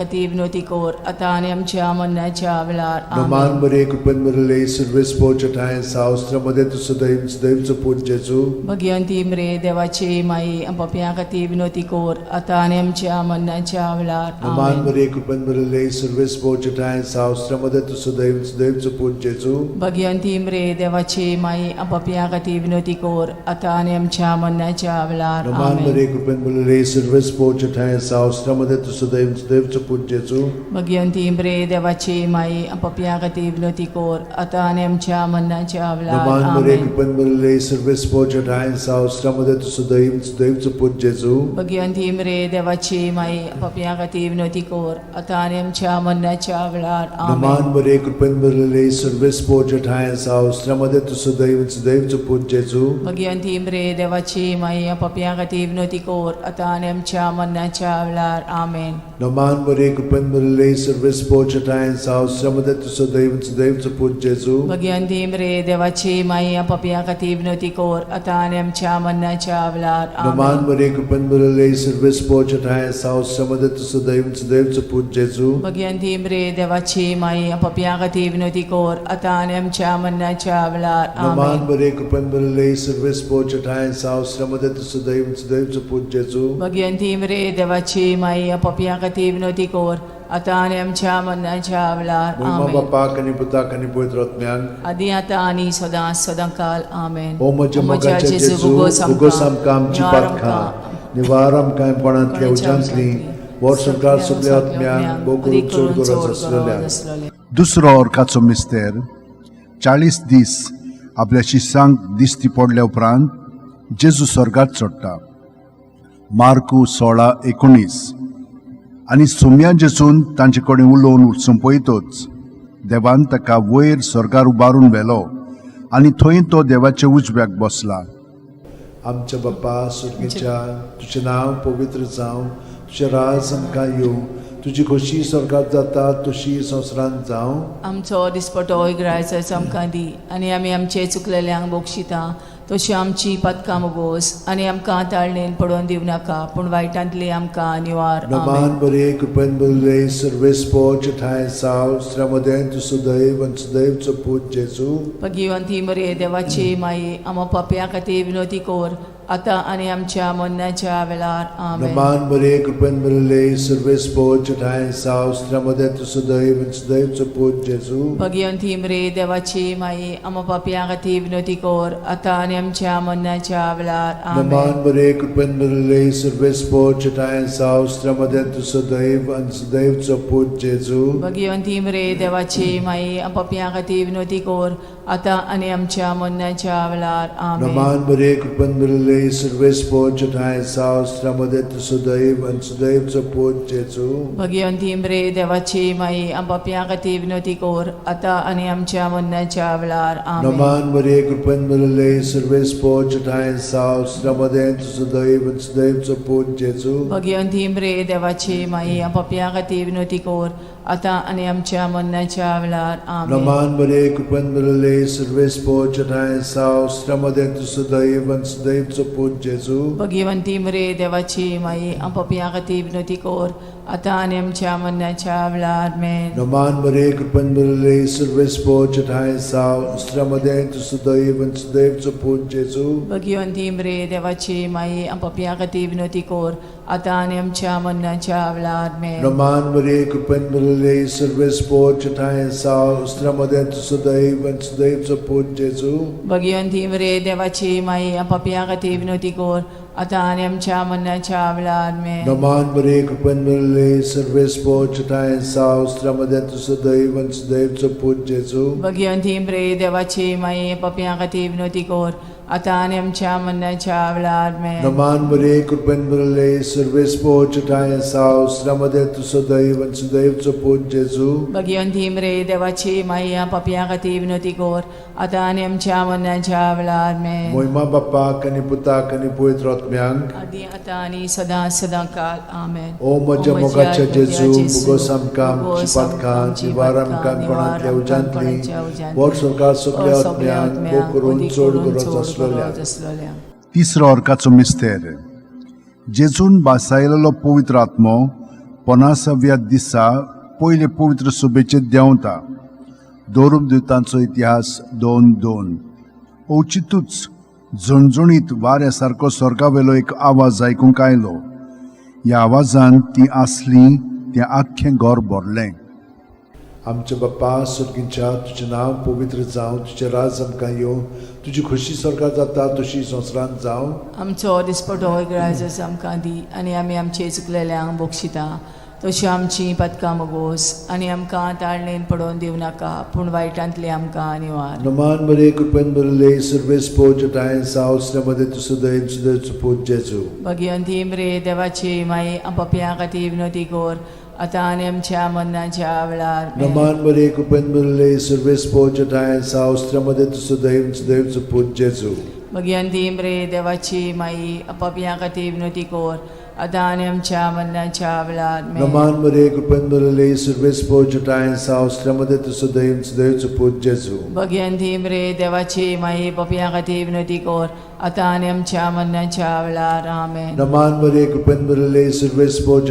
खातीर विनवती कर आतां आनी आमच्या मरणाच्या वेळार. नमान आमेन. मरे, कृपेन भरिल्ले, सर्वेस्पोर ठांय साव, मध्ये तूं सदैव सदैवचो पूत जेजू. भगिवंती मरे, देवाची माई, पापयां खातीर विनवती कर आतां आनी आमच्या मरणाच्या वेळार. नमान आमेन. मरे, कृपेन भरिल्ले, सर्वेस्पोर ठांय साव, मध्ये तूं सदैव सदैवचो पूत जेजू. भगिवंती मरे, देवाची माई, पापयां खातीर विनवती कर आतां आनी आमच्या मरणाच्या वेळार. नमान आमेन. मरे, कृपेन भरिल्ले, सर्वेस्पोर ठांय साव, मध्ये तूं सदैव सदैवचो पूत जेजू. भगिवंती मरे, देवाची माई, पापयां खातीर विनवती कर आतां आनी आमच्या मरणाच्या वेळार. नमान मरे, आमेन. कृपेन भरिल्ले, सर्वेस्पोर ठांय साव, मध्ये तूं सदैव सदैवचो पूत जेजू. भगिवंती मरे, देवाची माई, पापयां खातीर विनवती कर आतां आनी आमच्या मरणाच्या वेळार. आमेन. नमान मरे, कृपेन भरिल्ले, सर्वेस्पोर ठांय साव, मध्ये तूं सदैव सदैवचो पूत जेजू. भगिवंती मरे, देवाची माई, पापयां खातीर विनवती कर आतां आनी आमच्या मरणाच्या वेळार. आमेन. नमान मरे, कृपेन भरिल्ले, सर्वेस्पोर ठांय साव, मध्ये तूं सदैव सदैवचो पूत जेजू. भगिवंती मरे, देवाची माई, पापयां खातीर विनवती कर आतां आनी आमच्या मरणाच्या वेळार. नमान आमेन. मरे, कृपेन भरिल्ले, सर्वेस्पोर ठांय साव, मध्ये तूं सदैव सदैवचो पूत जेजू. भगिवंती मरे, देवाची माई, पापयां खातीर विनवती कर आतां आनी आमच्या मरणाच्या वेळार. नमान आमेन. मरे, कृपेन भरिल्ले, सर्वेस्पोर ठांय साव, मध्ये तूं सदैव सदैवचो पूत जेजू. भगिवंती मरे, देवाची माई, पापयां खातीर विनवती कर आतां आनी आमच्या मरणाच्या वेळार. महिमा आमेन. बापाक आनी पुताक आनी पवित्र आत्म्याक. आदी आतां आनी सदां सदां काल. आमेन. ओ म्हज्या मोगाच्या जेजू, उगोस आमकां आमची पातकां, निवार आमकां कोणांतल्या उज्यांतली, वर्स संवसार सगल्या आत्म्यांक भोव करून चड गरज आसलेल्या. दुसरो अर्काचो मिस्तेर. 40 दीस आपल्या शिसांक दिश्टी पडल्या उपरांत जेजू स्वर्गात चडटा. मार्कू 16:19. आनी सोम्या जेजून तांचे कडेन उलोवन सोंपयतच देवान ताका वयर स्वर्गार उबारून व्हेलो आनी थंय तो देवाच्या उजव्याक बसला. आमच्या बापा सुर्गीच्या, तुजें नांव पवित्र जावं, तुजें राज आमकां येवं, तुजी खोशी स्वर्गात जाता तशी संवसारांत जावं. आमचो दिसपटो इगरायचो आमकां दी आनी आमी आमचे चुकलेल्यांक बक्षिता तशी आमची पातकां मोगोस आनी आमकां ताळणेन पडोवन दिवं नाका, पूण वायटांतली आमकां निवार. नमान आमेन. बरे, कृपेन भरिल्ले, सर्वेस्पोर ठांय साव, मध्ये तूं सदैव आनी सदैवचो पूत जेजू. भगिवंती मरे, देवाची माई, आमा पापयां खातीर विनवती कर आतां आनी आमच्या मरणाच्या वेळार. आमेन. नमान बरे, कृपेन भरिल्ले, सर्वेस्पोर ठांय साव, मध्ये तूं सदैव आनी सदैवचो पूत जेजू. भगिवंती मरे, देवाची माई, आमा पापयां खातीर विनवती कर आतां आनी आमच्या मरणाच्या वेळार. आमेन. नमान बरे, कृपेन भरिल्ले, सर्वेस्पोर ठांय साव, मध्ये तूं सदैव आनी सदैवचो पूत जेजू. भगिवंती मरे, देवाची माई, पापयां खातीर विनवती कर आतां आनी आमच्या मरणाच्या वेळार. आमेन. नमान बरे, कृपेन भरिल्ले, सर्वेस्पोर ठांय साव, मध्ये तूं सदैव आनी सदैवचो पूत जेजू. भगिवंती मरे, देवाची माई, पापयां खातीर विनवती कर आतां आनी आमच्या मरणाच्या वेळार. आमेन. नमान मरे, कृपेन भरिल्ले, सर्वेस्पोर ठांय साव, मध्ये तूं सदैव आनी सदैवचो पूत जेजू. भगिवंती मरे, देवाची माई, पापयां खातीर विनवती कर आतां आनी आमच्या मरणाच्या वेळार. आमेन. नमान बरे, कृपेन भरिल्ले, सर्वेस्पोर ठांय साव, मध्ये तूं सदैव आनी सदैवचो पूत जेजू. भगिवंती मरे, देवाची माई, पापयां खातीर विनवती कर आतां आनी आमच्या मरणाच्या वेळार. आमेन. नमान मरे, कृपेन भरिल्ले, सर्वेस्पोर ठांय साव, मध्ये तूं सदैव आनी सदैवचो पूत जेजू. भगिवंती मरे, देवाची माई, पापयां खातीर विनवती कर आतां आनी आमच्या मरणाच्या वेळार. आमेन. नमान मरे, कृपेन भरिल्ले, सर्वेस्पोर ठांय साव, मध्ये तूं सदैव आनी सदैवचो पूत जेजू. भगिवंती मरे, देवाची माई, पापयां खातीर विनवती कर आतां आनी आमच्या मरणाच्या वेळार. आमेन. नमान मरे, कृपेन भरिल्ले, सर्वेस्पोर ठांय साव, मध्ये तूं सदैव आनी सदैवचो पूत जेजू. भगिवंती मरे, देवाची माई, पापयां खातीर विनवती कर आतां आनी आमच्या मरणाच्या वेळार. आमेन. नमान मरे, कृपेन भरिल्ले, सर्वेस्पोर ठांय साव, मध्ये तूं सदैव आनी सदैवचो पूत जेजू. भगिवंती मरे, देवाची माई, पापयां खातीर विनवती कर आतां आनी आमच्या मरणाच्या वेळार. आमेन. मोहिमा बापाक आनी पुताक आनी पवित्र आत्म्यांक. आदी आतां आनी सदां सदां काल. आमेन. ओ म्हज्या मोगाच्या जेजू, मुगोस आमकां आमची पातकां, निवार आमकां कोणांतल्या उज्यांतली, वर स्वर्गात सगल्या आत्म्यांक भोव करून चड गरज आसलेल्या. तिसरो अर्काचो मिस्तेर. जेजून बासायलेलो पवित्र आत्मो. पन्नासाव्या दिसा पयले पवित्र सभेचेर देंवता. दोरुमदुतांचो इतिहास 2:2. अवचितूच झणझणीत वाऱ्या सारको स्वर्गावेलो एक आवाज आयकूंक आयलो. ह्या आवाजान ती आसली तें आख्खें घर भरलें. आमच्या बाप्पा स्वर्गींच्या, तुजें नांव पवित्र जावं, तुजें राज आमकां येवं, तुजी खोशी स्वर्गात जाता तशी संवसारांत जावं. आमचो दिसपटो ग्रायजस आमकां दी आनी आमी आमचे चुकलेल्यांक बक्षिता तशी आमची पदकां मगोस आनी आमकां ताळणेन पडोवन दिवं नाका पूण वायटांतली आमकां निवार. नमान मरे, कृपेन भरले, सर्वेस पोज सावसल्यामध्ये तूं सदैव सदैव पूज जेजू. भगिवंती मरे देवाची माई, पपया खातीर विनोती कर आतां आनी आमच्या मरणाच्या वेळार. नमान मरे, कृपेन भरले, सर्वेस पोज सावसल्यामध्ये तूं सदैव सदैव पूज जेजू. भगिवंती मरे देवाची माई, पपया खातीर विनोती कर आतां आनी आमच्या मरणाच्या वेळार. नमान मरे, कृपेन भरले, सर्वेस पोज सावसल्यामध्ये तूं सदैव सदैव पूज जेजू. भगिवंती मरे देवाची माई, पपया खातीर विनोती कर आतां आनी आमच्या मरणाच्या वेळार. आमेन. नमान मरे, कृपेन भरले, सर्वेस पोज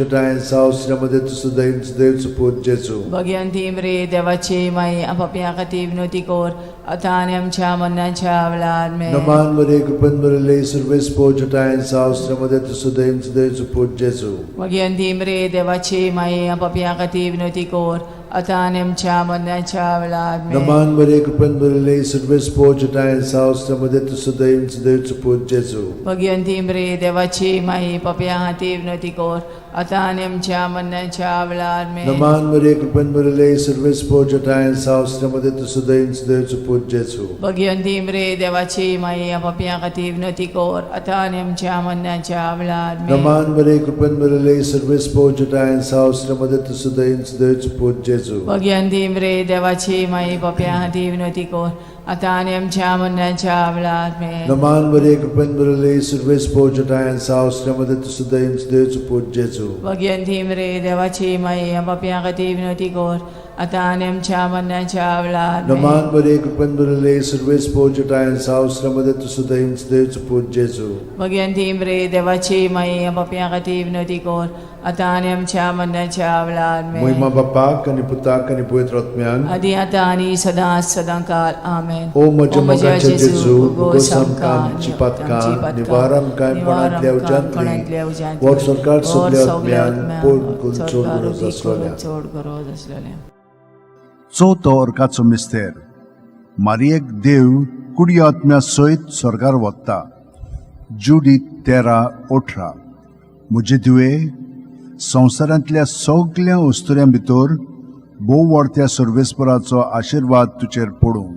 सावसल्यामध्ये तूं सदैव सदैव पूज जेजू. भगिवंती मरे देवाची माई, पपया खातीर विनोती कर आतां आनी आमच्या मरणाच्या वेळार. नमान मरे, कृपेन भरले, सर्वेस पोज सावसल्यामध्ये तूं सदैव सदैव पूज जेजू. भगिवंती मरे देवाची माई, पपया खातीर विनोती कर आतां आनी आमच्या मरणाच्या वेळार. नमान मरे, कृपेन भरले, सर्वेस पोज सावसल्यामध्ये तूं सदैव सदैव पूज जेजू. भगिवंती मरे देवाची माई, पपया खातीर विनोती कर आतां आनी आमच्या मरणाच्या वेळार. नमान मरे, कृपेन भरले, सर्वेस पोज सावसल्यामध्ये तूं सदैव सदैव पूज जेजू. भगिवंती मरे देवाची माई, पपया खातीर विनोती कर आतां आनी आमच्या मरणाच्या वेळार. नमान मरे, कृपेन भरले, सर्वेस पोज सावसल्यामध्ये तूं सदैव सदैव पूज जेजू. भगिवंती मरे देवाची माई, पपया खातीर विनोती कर आतां आनी आमच्या मरणाच्या वेळार. नमान मरे, कृपेन भरले, सर्वेस पोज सावसल्यामध्ये तूं सदैव सदैव पूज जेजू. भगिवंती मरे देवाची माई, पपया खातीर विनोती कर आतां आनी आमच्या मरणाच्या वेळार. नमान मरे, कृपेन भरले, सर्वेस पोज सावसल्यामध्ये तूं सदैव सदैव पूज जेजू. भगिवंती मरे देवाची माई, पपया खातीर विनोती कर आतां आनी आमच्या मरणाच्या वेळार. महिमा बापाक आनी पुताक आनी पवित्र आत्म्यान. आदी आतां आनी सदां सदां काल. आमेन. ओ म्हज्या मोगाच्या जेजू, भोगोस आमकां आमची पातकां, निवार आमकां कोणांतल्या उज्यांतली, वर सरकार सगल्या आत्म्यान पोड करून चड गरज आसलेल्या. चड गरज आसलेल्या. चवथो अर्काचो मिस्तेर. मारियेक देव कुडी आत्म्या सयत स्वर्गार वता. जुडीत 13:18. म्हजे धुवे, संवसारांतल्या सगल्या अस्तुऱ्यां भितर भोव व्हडत्या सर्वेस्पराचो आशिर्वाद तुजेर पडूं.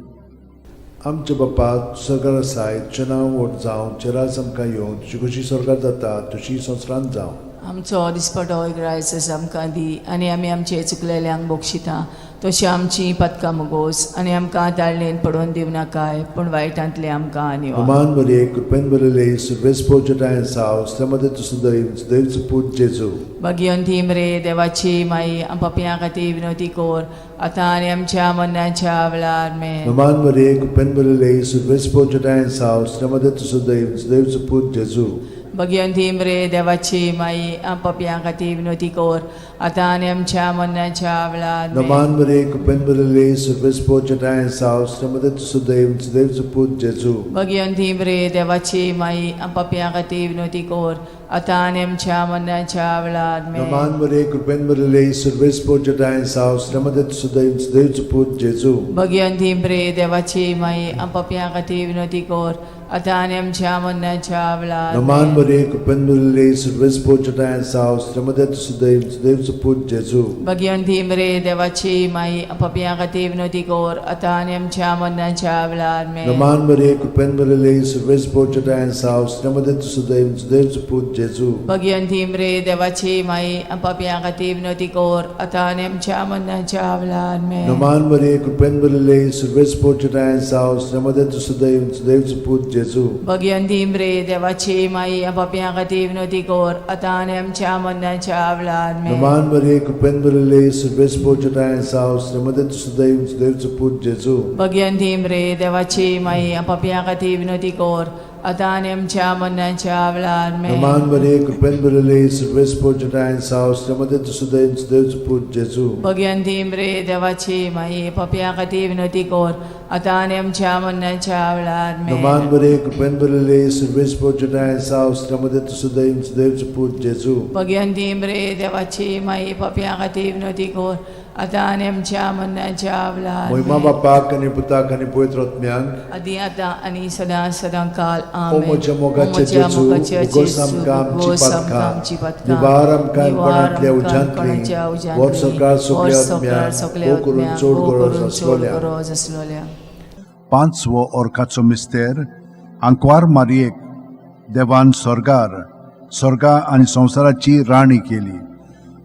आमच्या बापा सरकार आसाय, तुजें नांव व्हड जावं, तुजें राज आमकां येवं, तुजी खोशी सरकार जाता तशी संवसारांत जावं. आमचो दिसपटो ग्रायसस आमकां दी आनी आमी आमचे चुकलेल्यांक बक्षिता तशी आमची पदकां मुगोस आनी आमकां ताळणेन पडोवन दिवं नाकाय पूण वायटांतले आमकां निवार. नमान मरे, कृपेन भरले, सर्वेस पोज सावसल्यामध्ये तूं सदैव सदैव पूज जेजू. भगिवंती मरे देवाची माई, पपया खातीर विनोती कर आतां आनी आमच्या मरणाच्या वेळार. मेन. नमान मरे, कृपेन भरले, सर्वेस पोज सावसल्यामध्ये तूं सदैव सदैव पूज जेजू. भगिवंती मरे देवाची माई, पपया खातीर विनोती कर आतां आनी आमच्या मरणाच्या वेळार. नमान मरे, कृपेन भरले, सर्वेस पोज सावसल्यामध्ये तूं सदैव सदैव पूज जेजू. भगिवंती मरे देवाची माई, पपया खातीर विनोती कर आतां आनी आमच्या मरणाच्या वेळार. नमान मरे, कृपेन भरले, सर्वेस पोज सावसल्यामध्ये तूं सदैव सदैव पूज जेजू. भगिवंती मरे देवाची माई, पपया खातीर विनोती कर आतां आनी आमच्या मरणाच्या वेळार. नमान मरे, कृपेन भरले, सर्वेस पोज सावसल्यामध्ये तूं सदैव सदैव पूज जेजू. भगिवंती मरे देवाची माई, पपया खातीर विनोती कर आतां आनी आमच्या मरणाच्या वेळार. नमान मरे, कृपेन भरले, सर्वेस पोज सावसल्यामध्ये तूं सदैव सदैव पूज जेजू. भगिवंती मरे देवाची माई, पपया खातीर विनोती कर आतां आनी आमच्या मरणाच्या वेळार. नमान मरे, कृपेन भरले, सर्वेस पोज सावसल्यामध्ये तूं सदैव सदैव पूज जेजू. भगिवंती मरे देवाची माई, पपया खातीर विनोती कर आतां आनी आमच्या मरणाच्या वेळार. नमान मरे, कृपेन भरले, सर्वेस पोज सावसल्यामध्ये तूं सदैव सदैव पूज जेजू. भगिवंती मरे देवाची माई, पपया खातीर विनोती कर आतां आनी आमच्या मरणाच्या वेळार आमेन. नमान मरिये, कृपेन भरिल्ली, सर्वेस्पर जटायन साव, श्रीमती तुसुदय सुदैवचो पूत जेजू. भगवंती मरे देवाची माई पापया खातीर विनवती कर आतां आनी आमच्या मरणाच्या वेळार आमेन. नमान मरिये, कृपेन भरिल्ली, सर्वेस्पर जटायन साव, श्रीमती तुसुदय सुदैवचो पूत जेजू. भगवंती मरे देवाची माई पापया खातीर विनवती कर आतां आनी आमच्या मरणाच्या वेळार मोहिमा आमेन. बापाक आनी पुताक आनी पवित्र आत्म्याक. आदी आतां आनी सदां सदां काल ओ आमेन. म्हज्या मोगाचे ओ म्हज्या जेजू, मोगाचे उगोस जेजू, आमकां आमची उगोस आमकां पातकां, आमची पातकां, निवार आमकां निवार कोणांतल्या आमकां उज्यांतली, कोणाच्या उज्यांतली, वर सरकार सगल्या वर सरकार आत्म्यांक, सगल्या भोव करून आत्म्यांक, चड भोव गरज करून चड आसलोल्या. गरज आसलोल्या. पांचवो ओरकाचो मिस्तेर आंकवार मारयेक देवान स्वर्गार स्वर्गा आनी संवसाराची राणी केली.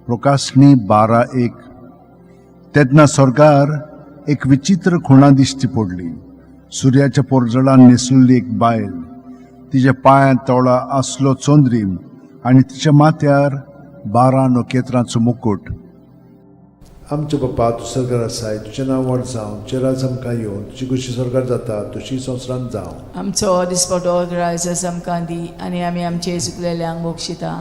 प्रकाशणी 12:1. तेन्ना स्वर्गार एक विचित्र खुणा दिश्टी पडली. सुर्याच्या पोरजळान न्हेसलेली एक बायल, तिच्या पांयांत तोळा आसलो चंद्रीम आनी तिच्या माथ्यार 12 नखेत्रांचो मुकूट. आमच्या बापा, तूं सरकार आसाय, तुजें नांव व्हड जावं, तुजें राज आमकां येवन, तुजी खुशी सरकार जाता तशी संवसारांत जावं. आमचो दिसपटो ग्रायस आमकां दी आनी आमी आमचे चुकलेल्यांक बक्षिता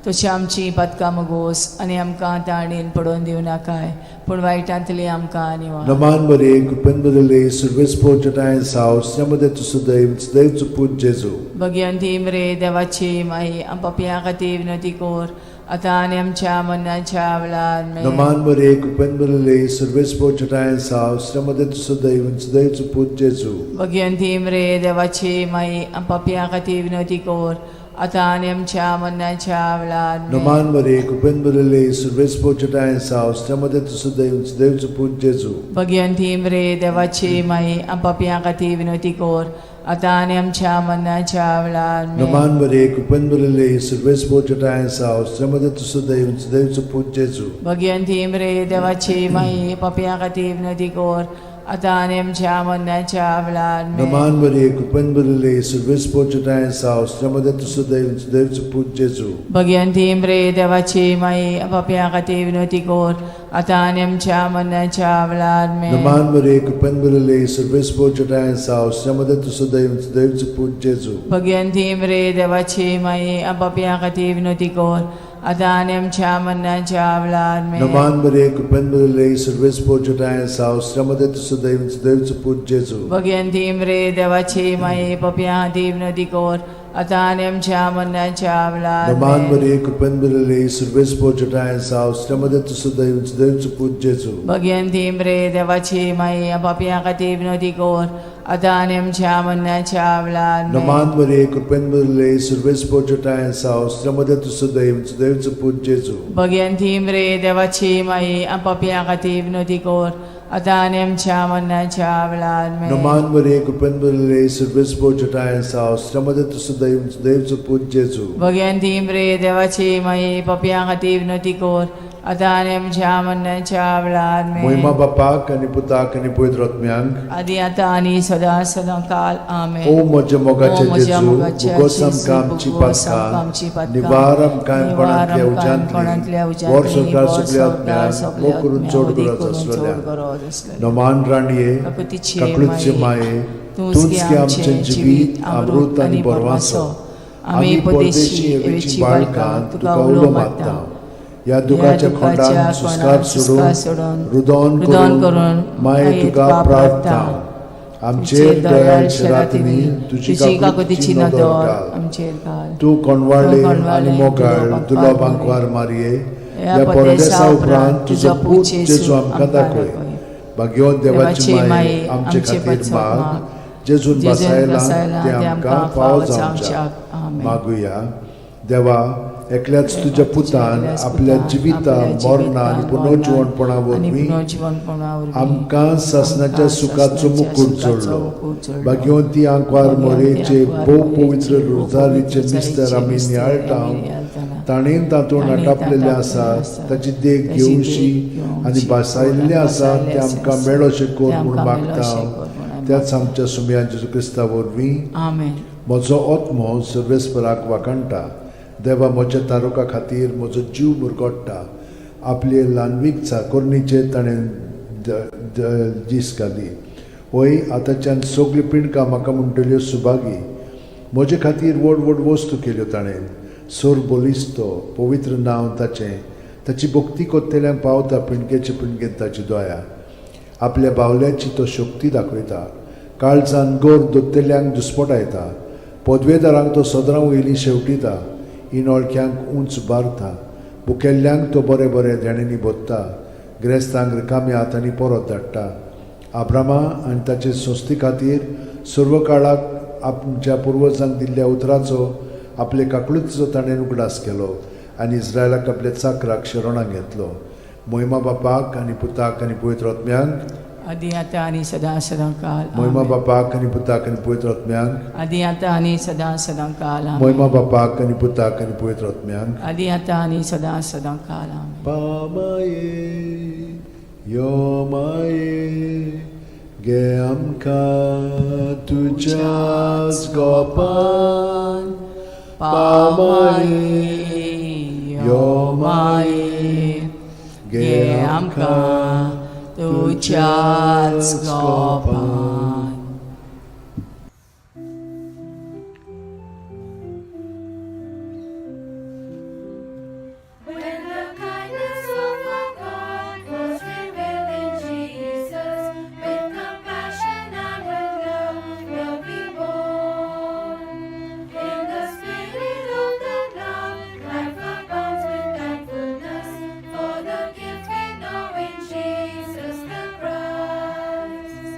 तशी आमची पातकां मगोस आनी आमकां ताणेन पडोवन दिवं नाकाय पूण वायटांतली आमकां निवार. नमान मरिये, कृपेन भरिल्ली, सर्वेस्पर जटायन साव, श्रीमती तुसुदैव सुदैवचो पूत जेजू. भगवंती मरे देवाची माई पापया खातीर विनवती कर आतां आनी आमच्या मरणाच्या वेळार आमेन. नमान मरिये, कृपेन भरिल्ली, सर्वेस्पर जटायन साव, श्रीमती तुसुदैव सुदैवचो पूत जेजू. भगवंती मरे देवाची माई पापया खातीर विनवती कर आतां आनी आमच्या मरणाच्या वेळार आमेन. नमान मरिये, कृपेन भरिल्ली, सर्वेस्पर जटायन साव, श्रीमती तुसुदैव सुदैवचो पूत जेजू. भगवंती मरे देवाची माई पापया खातीर विनवती कर आतां आनी आमच्या मरणाच्या वेळार आमेन. नमान मरिये, कृपेन भरिल्ली, सर्वेस्पर जटायन साव, श्रीमती तुसुदैव सुदैवचो पूत जेजू. भगवंती मरे देवाची माई पापया खातीर विनवती कर आतां आनी आमच्या मरणाच्या वेळार आमेन. नमान मरिये, कृपेन भरिल्ली, सर्वेस्पर जटायन साव, श्रीमती तुसुदैव सुदैवचो पूत जेजू. भगवंती मरे देवाची माई पापया खातीर विनवती कर आतां आनी आमच्या मरणाच्या वेळार आमेन. नमान मरिये, कृपेन भरिल्ली, सर्वेस्पर जटायन साव, श्रीमती तुसुदैव सुदैवचो पूत जेजू. भगवंती मरे देवाची माई पापया खातीर विनवती कर आतां आनी आमच्या मरणाच्या वेळार आमेन. नमान मरिये, कृपेन भरिल्ली, सर्वेस्पर जटायन साव, श्रीमती तुसुदैव सुदैवचो पूत जेजू. भगवंती मरे देवाची माई पापया खातीर विनवती कर आतां आनी आमच्या मरणाच्या वेळार नमान आमेन. मरिये, कृपेन भरिल्ली, सर्वेस्पर जटायन साव, श्रीमती तुसुदैव सुदैवचो पूत जेजू. भगवंती मरे देवाची माई पापया खातीर विनवती कर आतां आनी आमच्या मरणाच्या वेळार आमेन. नमान मरिये, कृपेन भरिल्ली, सर्वेस्पर जटायन साव, श्रीमती तुसुदैव सुदैवचो पूत जेजू. भगवंती मरे देवाची माई पापया खातीर विनवती कर आतां आनी आमच्या मरणाच्या वेळार आमेन. नमान मरिये, कृपेन भरिल्ली, सर्वेस्पर जटायन साव, श्रीमती तुसुदैव सुदैवचो पूत जेजू. भगवंती मरे देवाची माई पापया खातीर विनवती कर आतां आनी आमच्या मरणाच्या वेळार आमेन. मोहिमा बापाक आनी पुताक आनी पवित्र आत्म्यांक. आदी आतां आनी सदां सदां काल आमेन. ओ म्हज्या मोगाचे ओ म्हज्या जेजू, मोगाचे उगोस जेजू, आमकां आमची उगोस आमकां आमची पातकां, पातकां, निवार आमकां निवार कोणांतल्या आमकां कोणांतल्या उज्यांतली, उज्यांतली, वर सरकार वर सगल्या सरकार आत्म्यांक, सगल्या भोव करून आत्म्यांक, चड वदी गरज करून चड आसलेल्या. गरज आसलेल्या. नमान राणये, काकुतीचे काकळूतचे माये, तूंच गे आमचें जिवीत, अमृत आनी बरवासो. आमी परदेशी एवेची बाळकां तुका उलो मारता. ह्या दुखाच्या खोंडान सुस्कार सोडून, रुदोन रुदोन करून करून माये तुका प्रार्थना. आमचेर दयाळ शेरातिनी तुजी काकुतीची काकुतीची नदर नदर घाल. आमचेर घाल. तूं कोणवाळे तूं कोणवाळे आनी मोगाळ दुलो दुलो बांकवार बांकवार मारये, ह्या ह्या परदेसा परदेसा उपरांत तुजो पूत जेजू आमकां आमकां दाखय. दाखय. भाग्यवंत देवाची देवाची माये, माये, आमचे आमचे खातीर पासत माग, माग, जेजून जेजून बसायला बसायला ते ते आमकां आमकां फावो फावो जावच्याक. जावच्याक. आमेन. मागुया. देवा, एकल्याच तुज्या पुतान एकल्याच आपल्या पुतान जिविता आपल्या मरणा आनी जिवितान, पुनर्जिवणपणा मरणा आनी वरवीं पुनर्जिवणपणा वरवीं आमकां सासणाच्या आमकां सुखाचो सासणाच्या मुकूट सुखाचो जोडलो. मुकूट जोडलो. भाग्यवंती आंकवार भाग्यवंती मोरेचे आंकवार भोव मोरेचे पवित्र भोव रोजारीचे पवित्र मिस्तर आमी रोजारीचे नियाळटा, मिस्तर आमी नियाळटाना, ताणें तातूंत ताणें आटापलेलें तातूंत आसा, आसा, ताची देख ताची देख घेवशी घेवशी आनी भासायल्लें आनी आसा भासायल्लें तें आमकां आसा, मेळोशें कर तें म्हूण आमकां मागता. मेळोशें कर म्हूण आमी त्याच आमच्या सुमया जेजू क्रिस्ता वरवीं. आमेन. म्हजो आत्मो सर्वेस्पराक वाखाणटा. देवा म्हज्या तारुका खातीर म्हजो जीव मुरगोट्टा. आपले ल्हानवीक चाकोरणीचेर ताणें दीस घाली. वय आतांच्यान सगळीं पिंडकां म्हाका म्हणटल्यो सुभागी. म्हजे खातीर व्हड व्हड वस्तू केल्यो ताणें. सोर बलिस्तो पवित्र नांव ताचें. ताची भक्ती कोत्तेल्यांक पावता पिणगेचे पिणगेन ताची दया. आपल्या बावल्याची तो शक्ती दाखयता. काळजान गोर दोत्तेल्यांक दुस्पटायता. पदवेदारांक तो सदरां वयलीं शेवटिता. इनोळख्यांक उंच बारता. भुकेल्ल्यांक तो बरें बरें देण्यांनी भोत्ता. ग्रेस्तांक रिकाम्या हातांनी परत धाडटा. आब्रामा आनी ताचे संस्थे खातीर सर्व काळाक आमच्या पुर्वजांक दिल्ल्या उतराचो आपले काकळुतीचो ताणें उगडास केलो आनी इस्रायलाक आपल्या चाकराक शरणाक घेतलो. मोहिमा बापाक आनी पुताक आनी पवित्र आत्म्यांक. आदी आतां आनी सदां सदां काल. मोहिमा आमेन. बापाक आनी पुताक आनी पवित्र आत्म्यांक. आदी आतां आनी सदां सदां काल. आमेन. मोहिमा बापाक आनी पुताक आनी पवित्र आत्म्यांक. आदी आतां आनी सदां सदां काल. आमेन. पामाये यो माये गे आमकां तुज्याच गोपान. पामाये यो माये गे आमकां तुज्याच गोपान. When the kindness of our God was revealed in Jesus, with compassion and with love were we born. In the spirit of that love, life abounds with thankfulness for the gift we know in Jesus the Christ.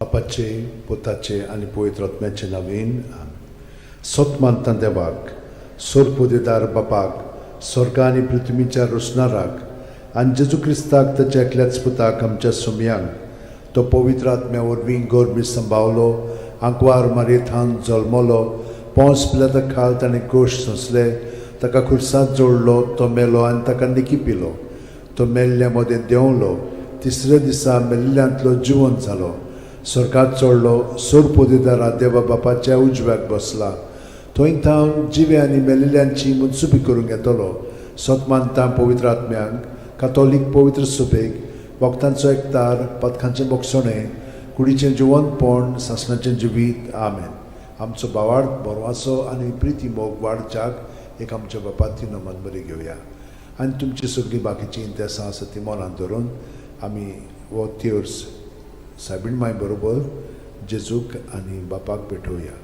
बापाचे, पुताचे आनी पवित्र आत्म्याचे नवीन. सत मानता देवाक, सोरपोदेदार बापाक, स्वर्ग आनी पृथ्वीच्या रोसणाराक, आनी जेजू क्रिस्ताक ताच्या एकल्याच पुताक, आमच्या सुमयांक, तो पवित्र आत्म्या वरवीं गोरबी संभावलो, आंकवार मारयेथान जल्मलो, पोंस पिलाता खाल ताणें कोश सोंसले, ताका खुर्सांत जोडलो, तो मेलो आनी ताका निकी पिलो, तो मेल्ल्या मदें देंवलो, तिसऱ्या दिसा मेल्ल्यांतलो जिवंत जालो, स्वर्गात चडलो, सोरपोदेदारा देवा बापाच्या उजव्याक बसला, थंय थावन जिवे आनी मेलिल्ल्यांची मनसुबी करूंक येतलो. सत मानता पवित्र आत्म्यांक, कातोलीक पवित्र सुबेक, वखदांचो एकतार, पथकांचें बोगसणें, कुडीचें जिवंतपण, सासणाचें जिवीत. आमेन. आमचो भावार्थ, बरवासो आनी प्रिती मोग वाडच्याक एक आमच्या बापाती नमन बरी घेवया आनी तुमची सगळीं बाकीचीं इंतेसां आसा ती मनांत धरून आमी हो तिर्स सायबीण माय बरोबर जेजूक आनी बापाक भेटोवया.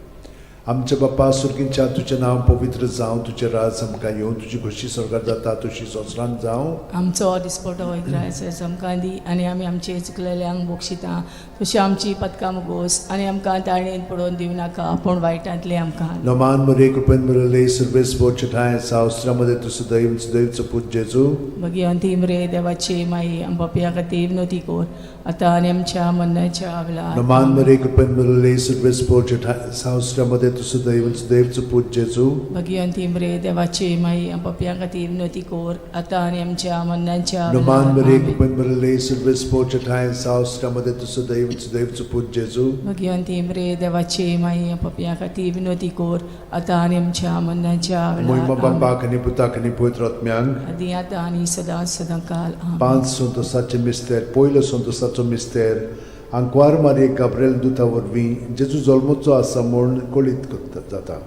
आमच्या बापा सुर्गींच्या, तुजें नांव पवित्र जावं, तुजें राज आमकां येवं, तुजी खोशी स्वर्गार जाता तशी संवसारांत जावं. आमचो दिसपटो इग्रायस आमकां दी आनी आमी आमचे चुकलेल्यांक बक्षिता तशी आमची पदकां मुगोस आनी आमकां ताळणेन पडोवन दिवं नाका, पूण वायटांतलें आमकां. नमान मरे, कृपेन मिळले, सर्वेस ठाय सावस्त्रामध्ये तूं सदैव सदैवचो पूत जेजू. भगिवंती मरे देवाची माई, आमच्या खातीर विनवती कर, आतां आनी आमच्या मरणाच्या वेळार. नमान मरे, कृपेन मिळले, सर्वेस ठाय सावस्त्रामध्ये तूं सदैव सदैवचो पूत जेजू. भगिवंती मरे देवाची माई, आमच्या खातीर विनवती कर, आतां आनी आमच्या मरणाच्या नमान वेळार. मरे, आमेन. कृपेन मिळले, सर्वेस ठाय सावस्त्रामध्ये तूं सदैव सदैवचो पूत जेजू. भगिवंती मरे देवाची माई, आमच्या खातीर विनवती कर, आतां आनी आमच्या मरणाच्या मोहिमा वेळार. आमेन. बापाक आनी पुताक आनी पवित्र आत्म्यांक. आदी आतां आनी सदां सदां काल. आमेन. पांच संतोसाचे मिस्तेर. पयलो संतोसाचो मिस्तेर, आंकवार मारये गाब्रेल दुता वरवीं जेजू जल्मचो आसा म्हूण कळीत जाता.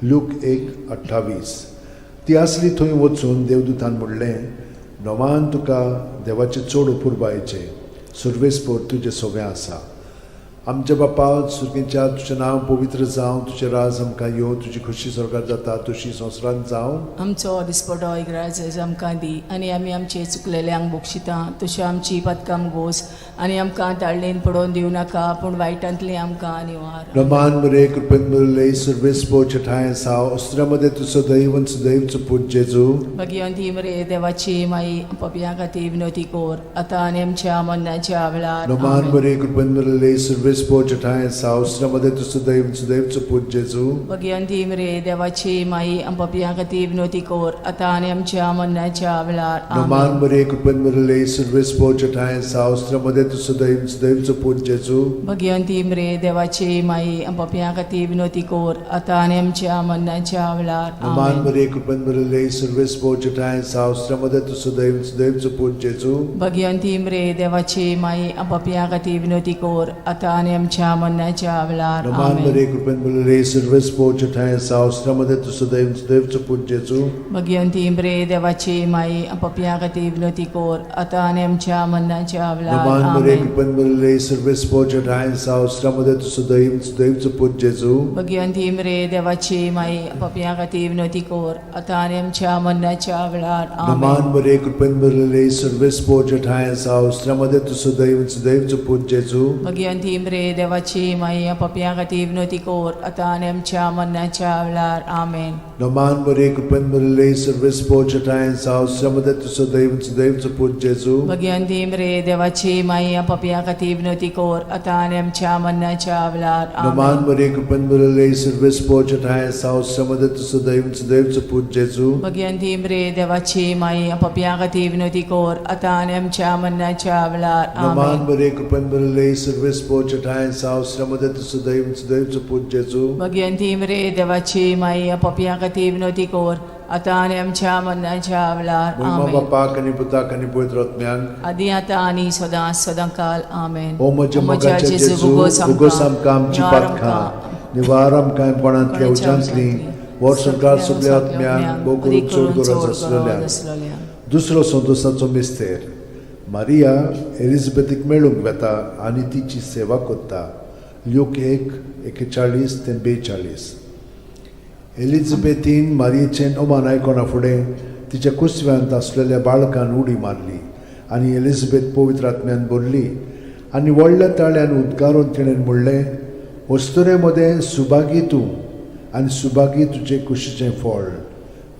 लूक 1:28. ती आसली थंय वचून देवदूतान म्हणलें, नवान तुका देवाचें चड अपुरबायेचें, सुर्वेसपोर तुजें सोवें आसा. आमच्या बापा सुर्गीच्या, तुजें नांव पवित्र जावं, तुजें राज आमकां येवं, तुजी खोशी स्वर्गार जाता तशी संवसारांत जावं. आमचो दिसपटो इग्राज आमकां दी आनी आमी आमचे चुकलेल्यांक बक्षिता तशी आमची पदकां गोस आनी आमकां ताळणेन पडोवन दिवं नाका, पूण वायटांतली आमकां निवार. रमान मरे, कृपेन मुरले, सर्वेस ठाय साव अस्त्रामध्ये तूं सदैव सदैवचो पूत जेजू. भगिवंती मरे देवाची माई, पपया खातीर विनवती कर, आतां आनी आमच्या मरणाच्या वेळार. रमान आमेन. मरे, कृपेन मुरले, सर्वेस ठाय साव अस्त्रामध्ये तूं सदैव सदैवचो पूत जेजू. भगिवंती मरे देवाची माई, पपया खातीर विनवती कर, आतां आनी आमच्या मरणाच्या वेळार. रमान आमेन. मरे, कृपेन मुरले, सर्वेस ठाय साव अस्त्रामध्ये तूं सदैव सदैवचो पूत जेजू. भगिवंती मरे देवाची माई, पपया खातीर विनवती कर, आतां आनी आमच्या मरणाच्या वेळार. रमान आमेन. मरे, कृपेन मुरले, सर्वेस ठाय साव अस्त्रामध्ये तूं सदैव सदैवचो पूत जेजू. भगिवंती मरे देवाची माई, पपया खातीर विनवती कर, आतां आनी आमच्या मरणाच्या वेळार. रमान आमेन. मरे, कृपेन मुरले, सर्वेस ठाय साव अस्त्रामध्ये तूं सदैव सदैवचो पूत जेजू. भगिवंती मरे देवाची माई, पपया खातीर विनवती कर, आतां आनी आमच्या मरणाच्या वेळार. नमान मरे, आमेन. कृपेन मुरले, सर्वेस ठाय साव अस्त्रामध्ये तूं सदैव सदैवचो पूत जेजू. भगिवंती मरे देवाची माई, पपया खातीर विनवती कर, आतां आनी आमच्या मरणाच्या वेळार. नमान आमेन. मरे, कृपेन मुरले, सर्वेस ठाय साव अस्त्रामध्ये तूं सदैव सदैवचो पूत जेजू. भगिवंती मरे देवाची माई, पपया खातीर विनवती कर, आतां आनी आमच्या मरणाच्या वेळार. आमेन. नमान मरे, कृपेन मुरले, सर्वेस ठाय साव अस्त्रामध्ये तूं सदैव सदैवचो पूत जेजू. भगिवंती मरे देवाची माई, पपया खातीर विनवती कर, आतां आनी आमच्या मरणाच्या वेळार. नमान आमेन. मरे, कृपेन मुरले, सर्वेस ठाय साव अस्त्रामध्ये तूं सदैव सदैवचो पूत जेजू. भगिवंती मरे देवाची माई, पपया खातीर विनवती कर, आतां आनी आमच्या मरणाच्या वेळार. नमान आमेन. मरे, कृपेन मुरले, सर्वेस ठाय साव अस्त्रामध्ये तूं सदैव सदैवचो पूत जेजू. भगिवंती मरे देवाची माई, पपया खातीर विनवती कर, आतां आनी आमच्या मरणाच्या वेळार. महिमा आमेन. बापाक आनी पुताक आनी पवित्र आत्म्याक. आदी आतां आनी सदां सदां काल. आमेन. ओ म्हज्या मोगाच्या जेजू, उगोस आमकां आमची पातकां, निवार आमकां कोणांतल्या उज्यांतली, वर्सभर सगल्या आत्म्यांक, भोव करून चड गरज आसलेल्या. दुसरो संतोसाचो मिस्तेर, मारिया एलिझाबेथीक मेळूंक वेता आनी तिची सेवा करता. ल्यूक 1:41 ते 42. एलिझाबेथीन मारियेचें अमान आयकना फुडें तिच्या कुसव्यांत आसलेल्या बाळकान उडी मारली आनी एलिझाबेथ पवित्र आत्म्यान भरली. आनी व्हडल्या ताळ्यान उद्गारून तिणें म्हणलें, अस्तुरे मदें सुभागी तूं आनी सुभागी तुजे कुशीचें फळ.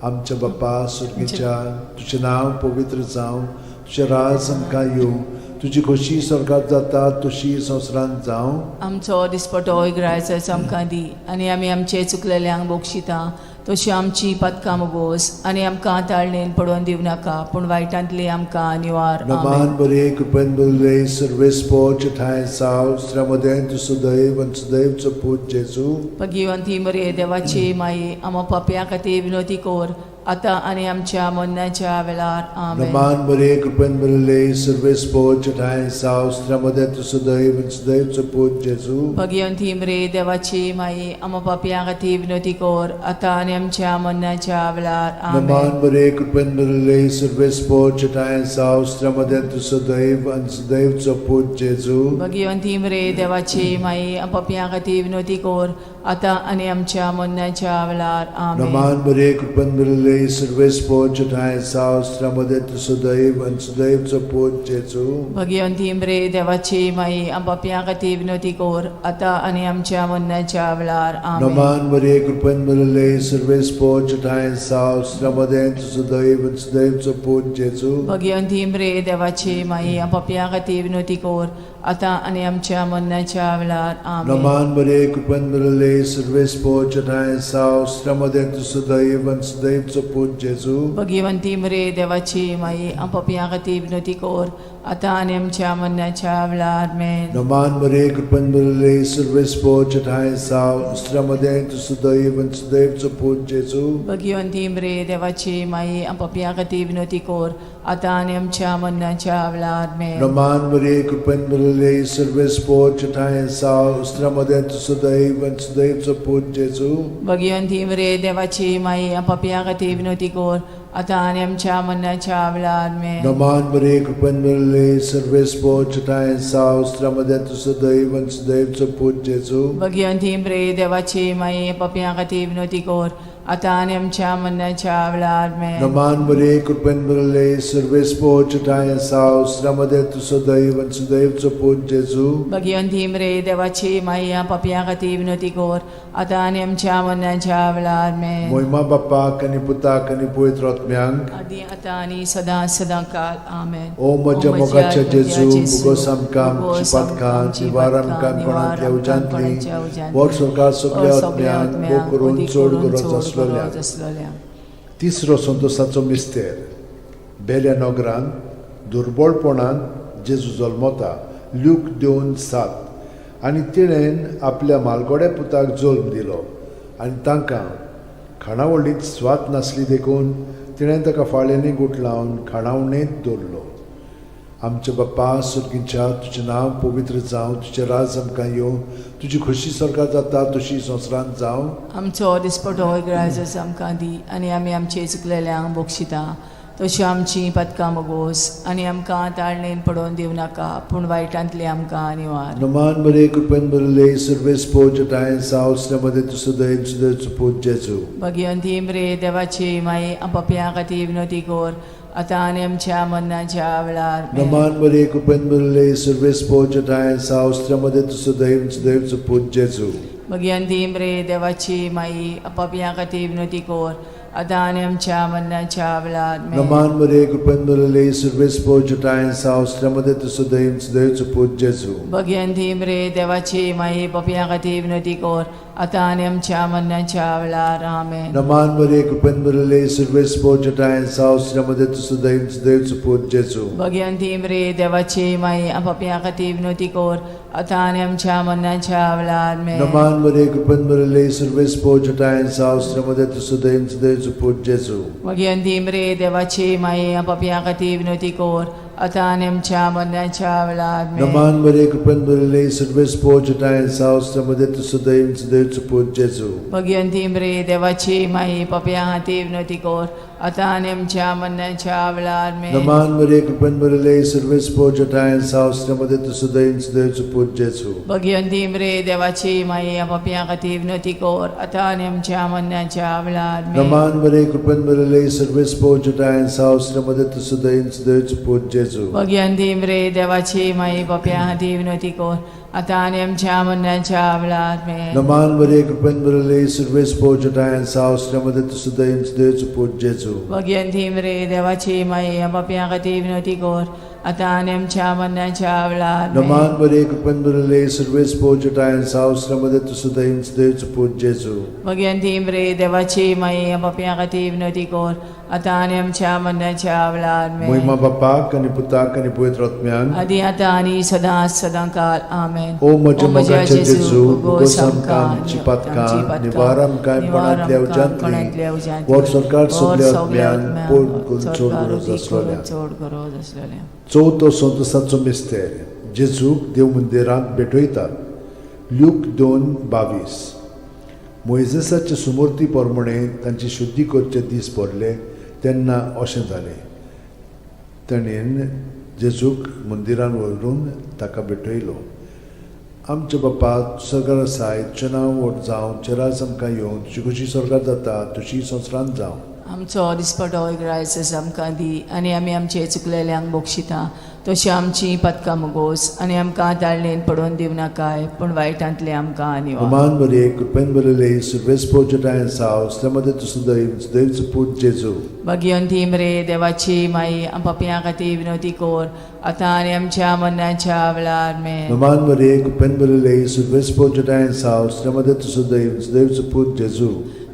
आमच्या बाप्पा सुर्गीच्या, तुजें नांव पवित्र जावं, तुजें राज आमकां येवं, तुजी खोशी स्वर्गात जाता तशी संवसारांत जावं. आमचो दिसपटो इगरायचो आमकां दी आनी आमी आमचे चुकलेल्यांक बक्षिता तशी आमची पातकां मोगोस आनी आमकां ताळणेन पडोवन दिवं नाका पूण वायटांतली आमकां निवार. आमेन. नमान बरे कृपेन बरले सर्वेस्पोच ठांय साव श्रमदें तूं सदैव आनी सदैवचो पूत जेजू. भगिवंती मरे देवाची माई, आमा पापया खातीर विनोती कोर आतां आनी आमच्या मरणाच्या वेळार. आमेन. नमान बरे कृपेन बरले सर्वेस्पोच ठांय साव श्रमदें तूं सदैव आनी सदैवचो पूत जेजू. भगिवंती मरे देवाची माई, आमा पापया खातीर विनोती कोर आतां आनी आमच्या मरणाच्या वेळार. आमेन. नमान बरे कृपेन बरले सर्वेस्पोच ठांय साव श्रमदें तूं सदैव आनी सदैवचो पूत जेजू. भगिवंती मरे देवाची माई, पापया खातीर विनोती कोर आतां आनी आमच्या मरणाच्या वेळार. आमेन. नमान बरे कृपेन बरले सर्वेस्पोच ठांय साव श्रमदें तूं सदैव आनी सदैवचो पूत जेजू. भगिवंती मरे देवाची माई, पापया खातीर विनोती कोर आतां आनी आमच्या मरणाच्या वेळार. आमेन. नमान मरिये कृपेन भरिल्ले सर्वेस्पोच ठांय साव श्रमदें तूं सदैव आनी सदैवचो पूत जेजू. भगिवंती मरे देवाची माई, पापया खातीर विनोती कोर आतां आनी आमच्या मरणाच्या वेळार. आमेन. नमान मरिये कृपेन भरिल्ले सर्वेस्पोच ठांय साव श्रमदें तूं सदैव आनी सदैवचो पूत जेजू. भगिवंती मरे देवाची माई, पापया खातीर विनोती कोर आतां आनी आमच्या मरणाच्या वेळार. आमेन. नमान मरिये कृपेन भरिल्ले सर्वेस्पोच ठांय साव श्रमदें तूं सदैव आनी सदैवचो पूत जेजू. भगिवंती मरे देवाची माई, पापया खातीर विनोती कोर आतां आनी आमच्या मरणाच्या वेळार. आमेन. नमान मरिये कृपेन भरिल्ले सर्वेस्पोच ठांय साव श्रमदें तूं सदैव आनी सदैवचो पूत जेजू. भगिवंती मरे देवाची माई, पापया खातीर विनोती कोर आतां आनी आमच्या मरणाच्या वेळार. आमेन. नमान मरिये कृपेन भरिल्ले सर्वेस्पोच ठांय साव श्रमदें तूं सदैव आनी सदैवचो पूत जेजू. भगिवंती मरे देवाची माई, पापया खातीर विनोती कोर आतां आनी आमच्या मरणाच्या वेळार. आमेन. नमान मरिये कृपेन भरिल्ले सर्वेस्पोच ठांय साव श्रमदें तूं सदैव आनी सदैवचो पूत जेजू. भगिवंती मरे देवाची माई, पापया खातीर विनोती कोर आतां आनी आमच्या मरणाच्या वेळार. आमेन. मोहिमा बाप्पाक आनी पुताक आनी पवित्र आत्म्यांक, आदी आतां आनी सदां सदां काल. आमेन. ओ म्हज्या मोगाच्या जेजू, मुगोस आमकां आमची पातकां निवार आमकां कोणांतल्या उज्यांतली, वर सरकार सगळ्या आत्म्यांक भोग करून चड गरज आसलेल्या. आसलेल्या. तिसरो संतोसाचो मिस्तेर. बेल्या नगरांत दुर्बळपणान जेजू जल्मता, ल्यूक 2:7. आनी तिणेन आपल्या मालगोड्या पुताक जल्म दिलो आनी तांकां खाणावळींत स्वाद नासली देखून तिणें ताका फाळ्यांनी गुठलावन खाणावणेंत दवरलो. आमच्या बाप्पा सुर्गीच्या, तुजें नांव पवित्र जावं, तुजें राज आमकां येवं, तुजी खोशी स्वर्गात जाता तशी संवसारांत जावं. आमचो दिसपटो इगराजच आमकां दी आनी आमी आमचे चुकलेल्यांक बक्षिता तशी आमची पदकां मोगोस आनी आमकां ताळणेन पडोवन दिवं नाका पूण वायटांतली आमकां निवार. नमान बरे कृपेन भरिल्ले सर्वेस्पोज ठांय साव मध्ये तूं सदैव सदैव पूत जेजू. भगिवंती मरे देवाची माई, पापयां खातीर विनोती कोर आतां आनी आमच्या मरणाच्या वेळार. आमेन. नमान बरे कृपेन भरिल्ले सर्वेस्पोज ठांय साव मध्ये तूं सदैव सदैव पूत जेजू. भगिवंती मरे देवाची माई, पापयां खातीर विनोती कोर आतां आनी आमच्या मरणाच्या वेळार. आमेन. नमान बरे कृपेन भरिल्ले सर्वेस्पोज ठांय साव मध्ये तूं सदैव सदैव पूत जेजू. भगिवंती मरे देवाची माई, पापयां खातीर विनोती कोर आतां आनी आमच्या मरणाच्या वेळार. आमेन. नमान बरे कृपेन भरिल्ले सर्वेस्पोज ठांय साव मध्ये तूं सदैव सदैव पूत जेजू. भगिवंती मरे देवाची माई, पापयां खातीर विनोती कोर आतां आनी आमच्या मरणाच्या वेळार. आमेन. नमान बरे कृपेन भरिल्ले सर्वेस्पोज ठांय साव मध्ये तूं सदैव सदैव पूत जेजू. भगिवंती मरे देवाची माई, पापयां खातीर विनोती कोर आतां आनी आमच्या मरणाच्या वेळार. आमेन. नमान बरे कृपेन भरिल्ले सर्वेस्पोज ठांय साव मध्ये तूं सदैव सदैव पूत जेजू. भगिवंती मरे देवाची माई, पापयां खातीर विनोती कोर आतां आनी आमच्या मरणाच्या वेळार. आमेन. नमान बरे कृपेन भरिल्ले सर्वेस्पोज ठांय साव मध्ये तूं सदैव सदैव पूत जेजू. भगिवंती मरे देवाची माई, पापयां खातीर विनोती कोर आतां आनी आमच्या मरणाच्या वेळार. आमेन. नमान बरे कृपेन भरिल्ले सर्वेस्पोज ठांय साव मध्ये तूं सदैव सदैव पूत जेजू. जेजू. भगियान दी रे देवाची माई बाप्या खातीर विनवती कर आतां आनी आमच्या मरणाच्या वेळार आमेन. नमान मरिये, कृपेन भरले, सुर्वेस पोजटायन साव श्रमदे तुसुदयन देवचो पूत जेजू. भगियान दी रे देवाची माई बाप्या खातीर विनवती कर आतां आनी आमच्या मरणाच्या वेळार आमेन. नमान मरिये, कृपेन भरले, सुर्वेस पोजटायन साव श्रमदे तुसुदयन देवचो पूत जेजू. भगियान दी रे देवाची माई बाप्या खातीर विनवती कर आतां आनी आमच्या मरणाच्या वेळार आमेन. मोहिमा बापाक आनी पुताक आनी पवित्र आत्म्यान. आदी आतां आनी सदां सदां काल आमेन. ओ म्हज्या मोगाचे जेजू, उगोस आमकां आमची पातकां, निवार आमकां कोणांतल्या उज्यांतली, वर सरकार सगल्या आत्म्यान पोट करून चड गरज आसलोल्या. चड गरज आसलेल्या. चवथो संतोसाचो मिस्तेर, जेजूक देव मंदिरांत भेटयतात. ल्यूक 2:22. मोयजेसाचे सुमूर्ती प्रमाणे तांची शुद्धी करचे दीस भरले तेन्ना अशें जालें, ताणें जेजूक मंदिरान व्हरून ताका भेटयलो. आमच्या बापा सरकार आसाय, तुजें नांव व्हड जावं, तुजें राज आमकां येवं, तुजी खुशी स्वर्गात जाता तशी संवसारांत जावं. आमचो दिसपटो ग्रायस आमकां दी आनी आमी आमचे चुकलेल्यांक बक्षिता तशी आमची पदकां मुगोस आनी आमकां ताळणेन पडोवन दिवं नाकाय पूण वायटांतले आमकां निवार. अमान बरे कृपेन बरले सुर्वेस पोजटायन साव श्रमदे तुसुदय देवचो पूत जेजू. भगियोन थीम रे देवाची माई पापयां खातीर विनवती कर आतां आनी आमच्या मरणाच्या वेळार आमेन. नमान मरिये, कृपेन भरिल्ले, सुर्वेस पोजटायन साव श्रमदे तुसुदय देवचो पूत जेजू.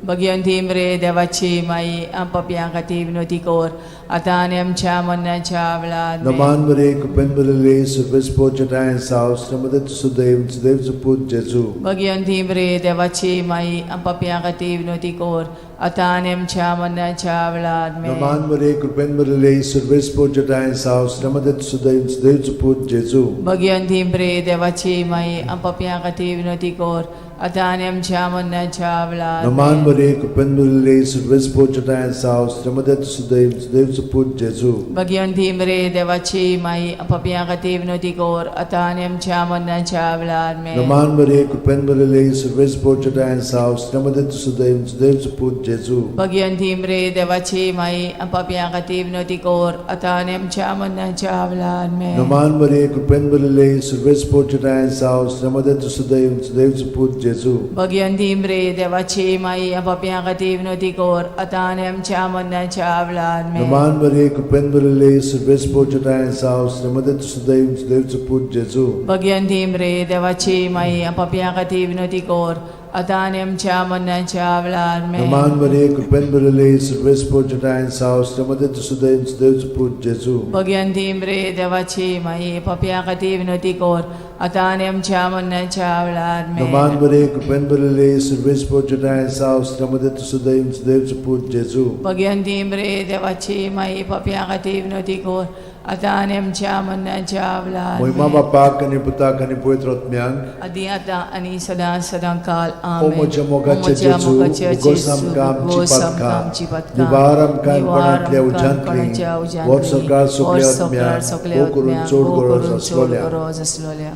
भगियोन थीम रे देवाची माई पापयां खातीर विनवती कर आतां आनी आमच्या मरणाच्या वेळार आमेन. नमान मरिये, कृपेन भरिल्ले, सुर्वेस पोजटायन साव श्रमदे तुसुदय देवचो पूत जेजू. भगियोन थीम रे देवाची माई पापयां खातीर विनवती कर आतां आनी आमच्या मरणाच्या वेळार आमेन. नमान मरिये, कृपेन भरिल्ले, सुर्वेस पोजटायन साव श्रमदे तुसुदय देवचो पूत जेजू. भगियोन थीम रे देवाची माई पापयां खातीर विनवती कर आतां आनी आमच्या मरणाच्या वेळार नमान आमेन. मरिये, कृपेन भरिल्ले, सुर्वेस पोजटायन साव श्रमदे तुसुदय देवचो पूत जेजू. भगियोन थीम रे देवाची माई पापयां खातीर विनवती कर आतां आनी आमच्या मरणाच्या वेळार आमेन. नमान मरिये, कृपेन भरिल्ले, सुर्वेस पोजटायन साव श्रमदे तुसुदय देवचो पूत जेजू. भगियोन थीम रे देवाची माई पापयां खातीर विनवती कर आतां आनी आमच्या मरणाच्या वेळार आमेन. नमान मरिये, कृपेन भरिल्ले, सुर्वेस पोजटायन साव श्रमदे तुसुदय देवचो पूत जेजू. भगियोन थीम रे देवाची माई पापयां खातीर विनवती कर आतां आनी आमच्या मरणाच्या वेळार आमेन. नमान मरिये, कृपेन भरिल्ले, सुर्वेस पोजटायन साव श्रमदे तुसुदय देवचो पूत जेजू. भगियोन थीम रे देवाची माई पापयां खातीर विनवती कर आतां आनी आमच्या मरणाच्या वेळार आमेन. नमान मरिये, कृपेन भरिल्ले, सुर्वेस पोजटायन साव श्रमदे तुसुदय देवचो पूत जेजू. भगियोन थीम रे देवाची माई पापयां खातीर विनवती कर आतां आनी आमच्या मरणाच्या वेळार आमेन. नमान मरिये, कृपेन भरिल्ले, सुर्वेस पोजटायन साव श्रमदे तुसुदय देवचो पूत जेजू. भगियोन थीम रे देवाची माई पापयां खातीर विनवती कर आतां आनी आमच्या मरणाच्या वेळार मोहिमा आमेन. बापाक आनी पुताक आनी पवित्र आत्म्याक. आदी आतां आनी सदां सदां काल ओ आमेन. म्हज्या मोगाचे ओ म्हज्या जेजू, मोगाचे उगोस जेजू, आमकां आमची उगोस आमकां पातकां, आमची पातकां, निवार आमकां निवार कोणांतल्या आमकां उज्यांतली, कोणाच्या उज्यांतली, वर सरकार सगल्या वर सरकार आत्म्याक, सगल्या भोव करून आत्म्याक, चड भोव गरज करून चड आसलोल्या. गरज आसलोल्या.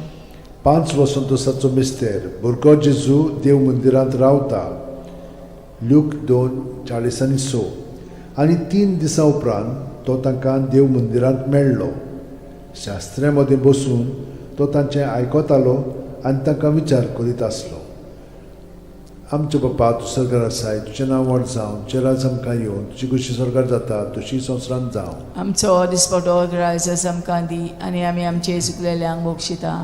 5 वसंतोसाचो मिस्तेर, भुरगो जेजू देव मंदिरांत रावता. ल्यूक 2:46. आनी 3 दिसां उपरांत तो तांकां देव मंदिरांत मेळ्ळो. शास्त्र्या मदें बसून तो तांचें आयकतालो आनी तांकां विचार करीत आसलो. आमच्या बापा, तूं सरकार आसाय, तुजें नांव व्हड जावं, तुजें राज आमकां येवं, तुजी खुशी सरकार जाता तशी संवसारांत जावं. आमचो दिसपटो ग्रायस आमकां दी आनी आमी आमचे चुकलेल्यांक बक्षिता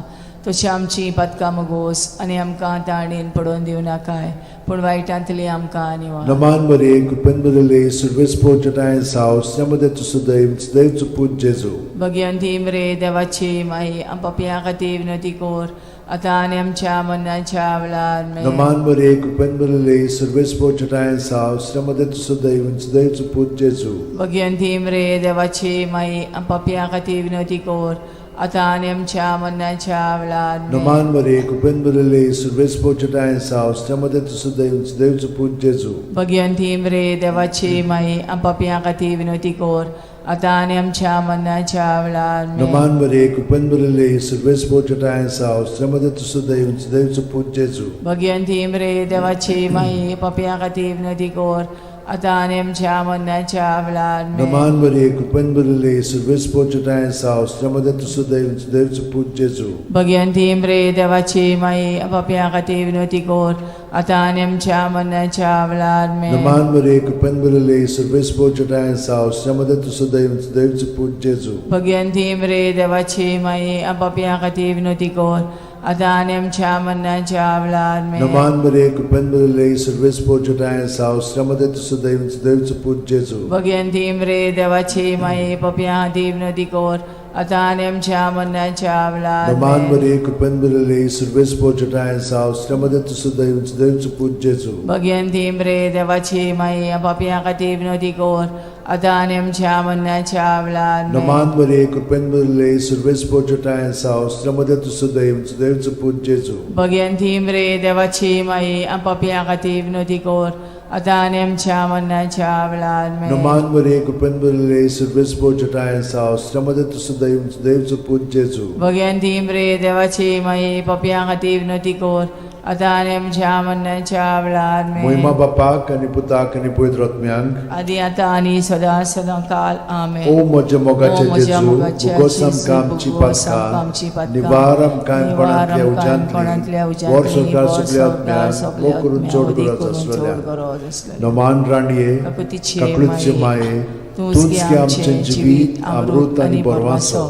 तशी आमची पातकां मुगोस आनी आमकां ताणेन पडोवन दिवं नाकाय पूण वायटांतली आमकां निवार. नमान मरिये, कृपेन भरिल्ले, सुर्वेस पोजटायन साव श्रमदे तुसुदय देवचो पूत जेजू. भगियोन थीम रे देवाची माई पापयां खातीर विनवती कर आतां आनी आमच्या मरणाच्या वेळार आमेन. नमान मरिये, कृपेन भरिल्ले, सुर्वेस पोजटायन साव श्रमदे तुसुदय देवचो पूत जेजू. भगियोन थीम रे देवाची माई पापयां खातीर विनवती कर आतां आनी आमच्या मरणाच्या वेळार आमेन. नमान मरिये, कृपेन भरिल्ले, सुर्वेस पोजटायन साव श्रमदे तुसुदय देवचो पूत जेजू. भगियोन थीम रे देवाची माई पापयां खातीर विनवती कर आतां आनी आमच्या मरणाच्या वेळार आमेन. नमान मरिये, कृपेन भरिल्ले, सुर्वेस पोजटायन साव श्रमदे तुसुदय देवचो पूत जेजू. भगियोन थीम रे देवाची माई पापयां खातीर विनवती कर आतां आनी आमच्या मरणाच्या वेळार आमेन. नमान मरिये, कृपेन भरिल्ले, सर्वेस्पर तुजोठांय आसा, स्त्रियां मदें तूं सुदैव, सुदैवचो पूत जेजू. भगवंती मरे देवाची माई, पापयां खातीर विनवती कर, आतां आनी आमच्या मरणाच्या वेळार आमेन. नमान मरिये, कृपेन भरिल्ले, सर्वेस्पर तुजोठांय आसा, स्त्रियां मदें तूं सुदैव, सुदैवचो पूत जेजू. भगवंती मरे देवाची माई, पापयां खातीर विनवती कर, आतां आनी आमच्या मरणाच्या वेळार आमेन. नमान मरिये, कृपेन भरिल्ले, सर्वेस्पर तुजोठांय आसा, स्त्रियां मदें तूं सुदैव, सुदैवचो पूत जेजू. भगवंती मरे देवाची माई, पापयां खातीर विनवती कर, आतां आनी आमच्या मरणाच्या वेळार नमान आमेन. मरिये, कृपेन भरिल्ले, सर्वेस्पर तुजोठांय आसा, स्त्रियां मदें तूं सुदैव, सुदैवचो पूत जेजू. भगवंती मरे देवाची माई, पापयां खातीर विनवती कर, आतां आनी आमच्या मरणाच्या वेळार आमेन. नमान मरिये, कृपेन भरिल्ले, सर्वेस्पर तुजोठांय आसा, स्त्रियां मदें तूं सुदैव, सुदैवचो पूत जेजू. भगवंती मरे देवाची माई, पापयां खातीर विनवती कर, आतां आनी आमच्या मरणाच्या वेळार आमेन. नमान मरिये, कृपेन भरिल्ले, सर्वेस्पर तुजोठांय आसा, स्त्रियां मदें तूं सुदैव, सुदैवचो पूत जेजू. भगवंती मरे देवाची माई, पापयां खातीर विनवती कर, आतां आनी आमच्या मरणाच्या वेळार आमेन. मोहिमा बापाक आनी पुताक आनी पवित्र आत्म्यांक, आदी आतां आनी सदां सदां काल आमेन. ओ म्हज्या मोगाचे ओ म्हज्या जेजू, मोगाचे भुगोस जेजू, आमकां आमची भुगोस आमकां आमची पातकां, पातकां, निवार आमकां निवार कोणांतल्या आमकां कोणांतल्या उज्यांतली, वर उज्यांतली, संवसार वर सगल्या संवसार आत्म्यांक, सगल्या मोग करून आत्म्यांक, चड उदीक गरज करून चड आसलेल्या. गरज आसलेल्या. नमान राणये, काकुतीचे काकळूतचे माये, तूंच तूंच गे आमचें जिवीत, अमृत आनी बरवासो.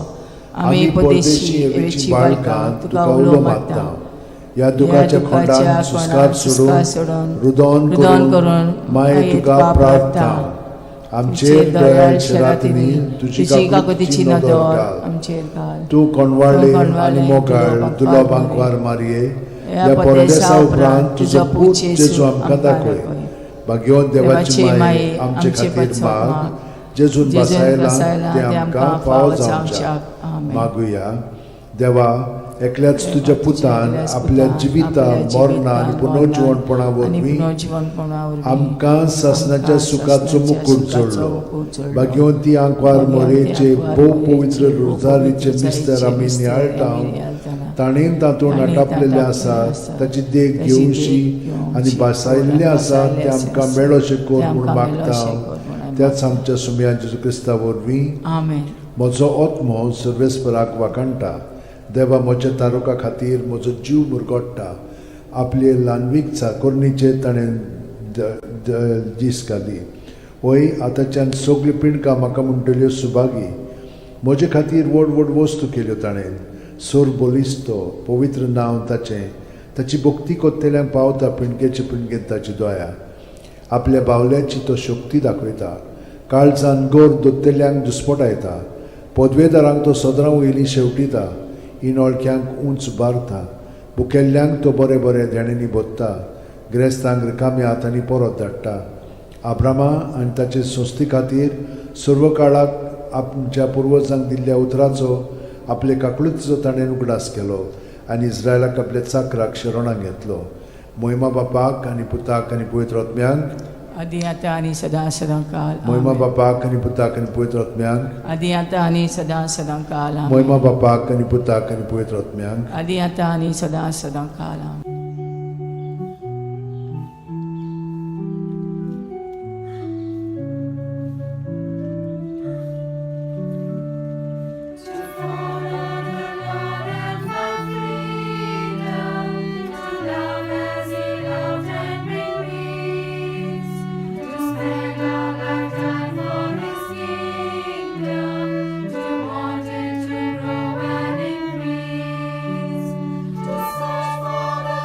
आमी परदेशी हेवेची बाळकां तुका उलो मारता. ह्या दुखाच्या खोंडान सुस्कार सोडून, रुदोन करून माये तुका प्रार्थना. आमचेर दयाळ शरातींनी तुजी काकुतीची नदर घाल. आमचेर घाल. तूं कोणवाळे आनी मोगाळ दुलो बांकवार मारये, ह्या परदेसा उपरांत तुजो पूत जेजू आमकां दाखय. भाग्यवंत देवाची माये, आमचे खातीर माग, जेजून बसायला ते आमकां फावो जावच्याक. मागुया. देवा, एकल्याच तुज्या पुतान आपल्या जिविता, मरणा आनी पुनर्जिवणपणा वरवीं आमकां सासणाच्या सुखाचो मुकूट जोडलो. भाग्यवंती आंकवार मोरेचे भोव पवित्र रोजारीचे मिस्तर आमी नियाळटा, ताणेन तातूंत आटापलेलें आसा ताची देख घेवशी आनी भासायल्लें आसा तें आमकां मेळोशें कर म्हूण मागता, त्याच आमच्या सुमया जेजू क्रिस्ता वरवीं. आमेन. म्हजो आत्मो सर्वेस्पराक वाखाणटा, देवा म्हज्या तारुका खातीर म्हजो जीव मुरगोडटा. आपले ल्हानवीक चाकोरणीचेर ताणें दीस घाली. वय, आतांच्यान सगल्यो पिंडकां म्हाका म्हणटल्यो सुभागी. म्हजे खातीर व्हड व्हड वस्तू केल्यो ताणें. सोर बलिस्तो पवित्र नांव ताचें. ताची भक्ती कोत्तेल्यांक पावता पिंडकेचे पिंडकेन ताची दया. आपल्या बावल्याची तो शक्ती दाखयता, काळजान गोर दोत्तेल्यांक दुस्पटायता. पदवेदारांक तो सदरां वयली शेवटिता, इनोळख्यांक उंच बारता. भुकेल्ल्यांक तो बरें बरें देण्यांनी भोत्ता, ग्रेस्तांक रिकाम्या हातांनी परत धाडटा. आब्रामा आनी ताचे संस्थे खातीर सर्व काळाक आमच्या पुर्वजांक दिल्ल्या उतराचो आपले काकळूचो ताणें उगडास केलो आनी इस्रायलाक आपल्या चाकराक शरणाक घेतलो. मोहिमा बापाक आनी पुताक आनी पवित्र आत्म्यांक, आदी आतां आनी सदां सदां काल. मोहिमा आमेन. बापाक आनी पुताक आनी पवित्र आत्म्यांक, आदी आतां आनी सदां सदां काल. आमेन. मोहिमा बापाक आनी पुताक आनी पवित्र आत्म्यांक, आदी आतां आनी सदां सदां काल. आमेन. To follow the Lord and find freedom, to love as He loved and bring peace, to spend our lifetime for His kingdom, to want it to grow and increase, to search for the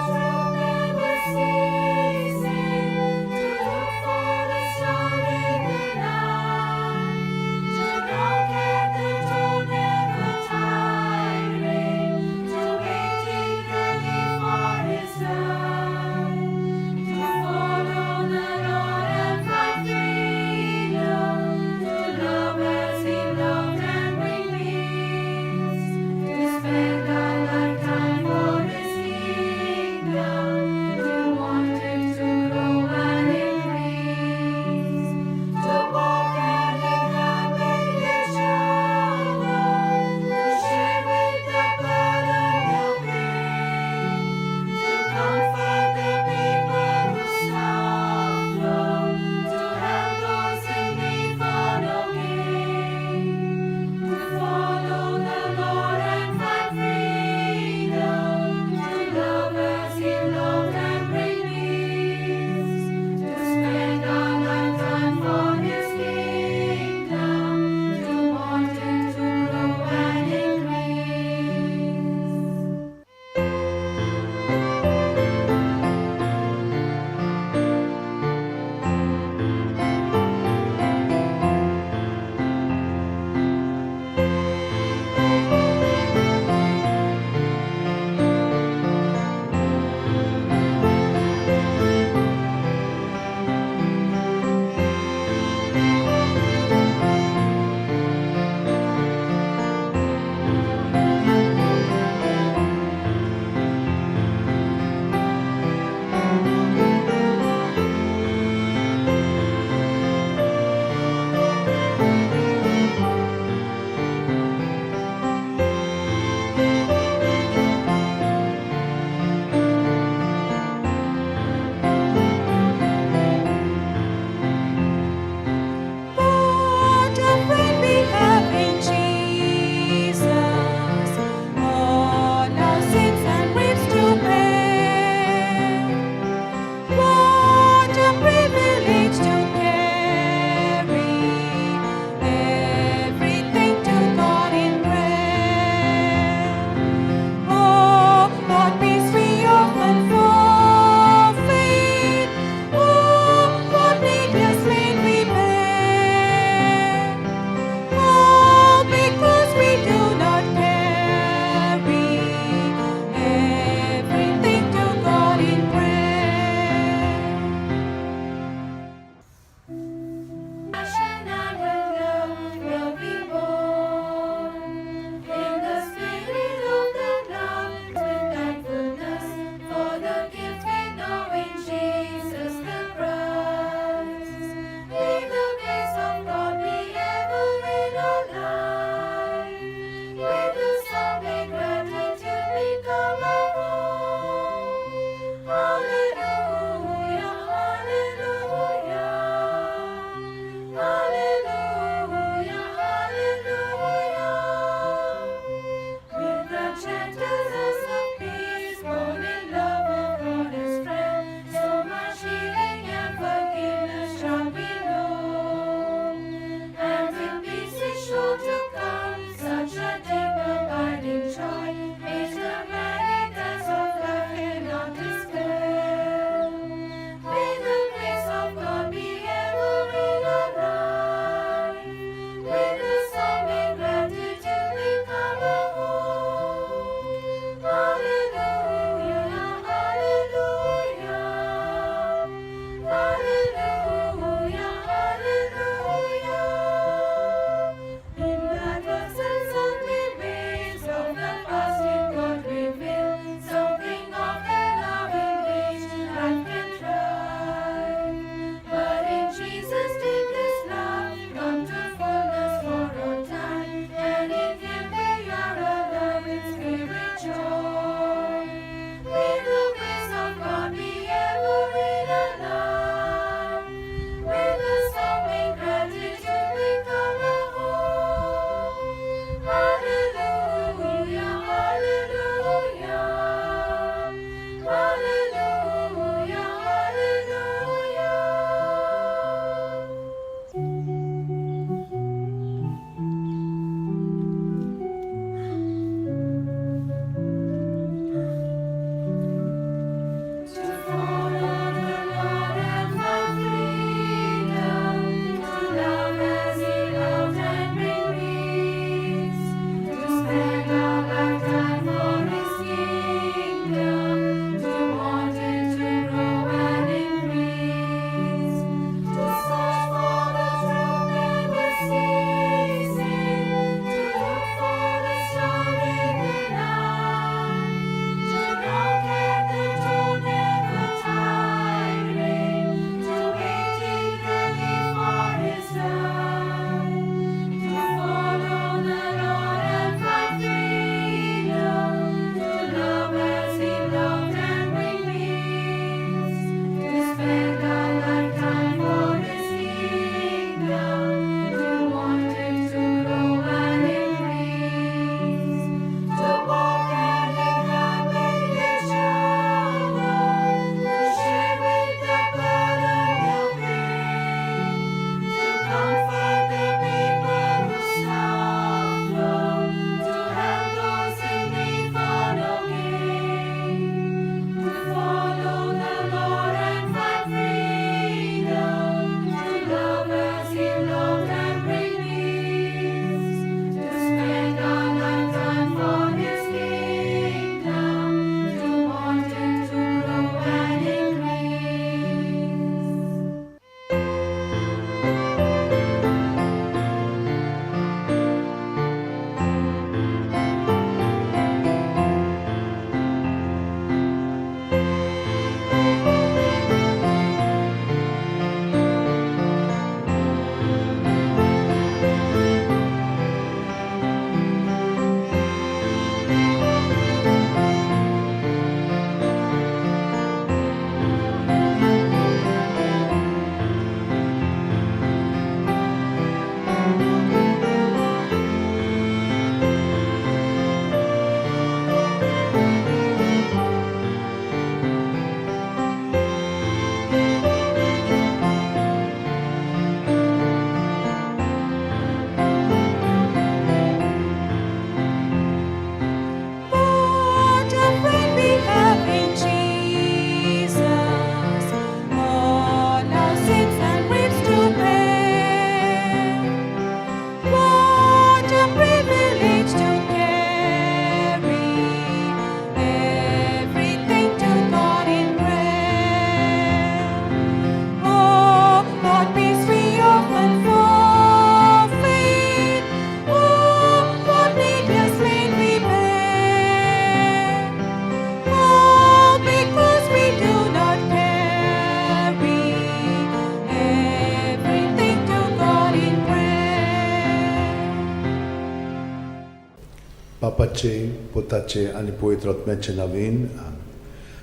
बापाचे, पुताचे आनी पवित्र आत्म्याचे नवीन.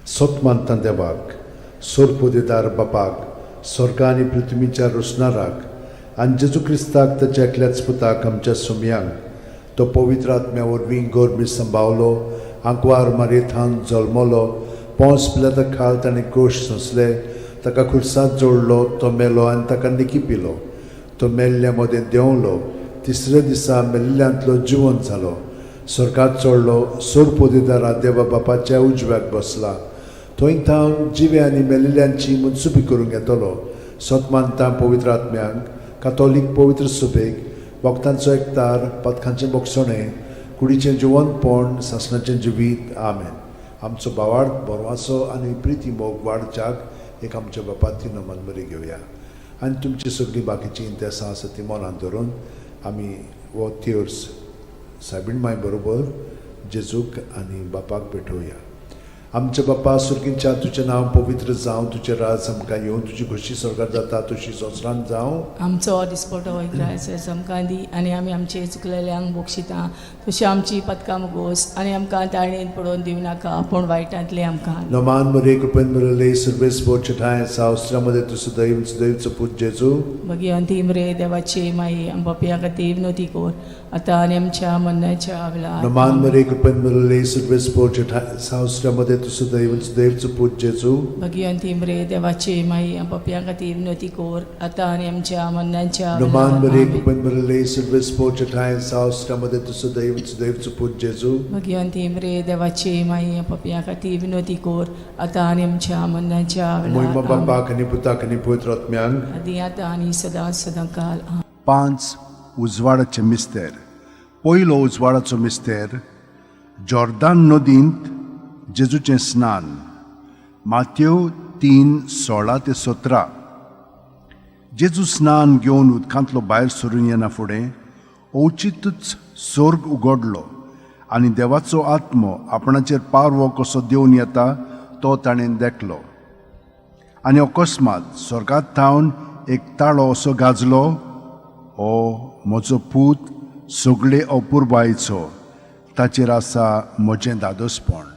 सत मानता देवाक, सोरपोदेदार बापाक, स्वर्ग आनी पृथ्वीच्या रोसणाराक, आनी जेजू क्रिस्ताक, ताच्या एकल्याच पुताक, आमच्या सुमयांक, तो पवित्र आत्म्या वरवीं गर्भी संभावलो, आंकवार मारयेथावन जल्मलो, पोंस पिलाता खाल ताणें कोश सोंसले, ताका खुर्सात जोडलो, तो मेलो आनी ताका निकी पिलो, तो मेल्ल्या मदें देंवलो, तिसऱ्या दिसा मेल्ल्यांतलो जिवंत जालो, स्वर्गात चडलो, सोरपोदेदारा देवा बापाच्या उजव्याक बसला, थंय थावन जिवे आनी मेल्ल्यांची मनसुबी करूंक येतलो. सत मानता पवित्र आत्म्यांक, कातोलीक पवित्र सुबेक, भक्तांचो एकतार, पथकांचें बोगसणें, कुडीचें जिवंतपण, सासणाचें जिवीत. आमेन. आमचो भावार्थ, बरवासो आनी प्रिती मोग वाडच्याक एक आमच्या बापाती नमन बरी घेवया आनी तुमची सगळीं बाकीचीं इंतेसां आसा ती मनांत धरून आमी हो तेर्स सायबीण माय बरोबर जेजूक आनी बापाक भेटोवया. आमच्या बापा सुर्गींच्या, तुजें नांव पवित्र जावं, तुजें राज आमकां येवं, तुजी खोशी स्वर्गार जाता तशी संवसारांत जावं. आमचो दिसपटो इग्रायस आमकां दी आनी आमी आमचे चुकलेल्यांक बक्षिता तशी आमची पदकां मुगोस आनी आमकां ताळेन पडोवन दिवं नाका, पूण वायटांतलें आमकां. नमान मरे, कृपेन भरले, सर्वेस ठांय सावस्त्रामध्ये तूं सदैव सदैवचो पूत जेजू. भगिवंती मरे देवाची माई, आमच्या खातीर विनवती कर, आतां आनी आमच्या मरणाच्या वेळार. नमान मरे, कृपेन भरले, सर्वेस ठांय सावस्त्रामध्ये तूं सदैव सदैवचो पूत जेजू. भगिवंती मरे देवाची माई, आमच्या खातीर विनवती कर, आतां आनी आमच्या मरणाच्या नमान वेळार. मरे, आमेन. कृपेन भरले, सर्वेस ठांय सावस्त्रामध्ये तूं सदैव सदैवचो पूत जेजू. भगिवंती मरे देवाची माई, आमच्या खातीर विनवती कर, आतां आनी आमच्या मरणाच्या मोहिमा वेळार. आमेन. बापाक आनी पुताक आनी पवित्र आत्म्यांक. आदी आतां आनी सदां सदां काल. आमेन. पांच उजवाडाचे मिस्तेर. पयलो उजवाडाचो मिस्तेर, जॉर्दान नदींत जेजूचें स्नान, मात्यो 3:16 ते 17. जेजू स्नान घेवन उदकांतलो भायर सरून येना फुडें अवचितूच सोर्ग उगडलो आनी देवाचो आत्मो आपणाचेर पारवो कसो देवन येता तो ताणें देखलो आनी अकस्मात स्वर्गात थावन एक ताळो असो गाजलो, "हो म्हजो पूत, सगळे अपुरबायेचो, ताचेर आसा म्हजें दादोसपण."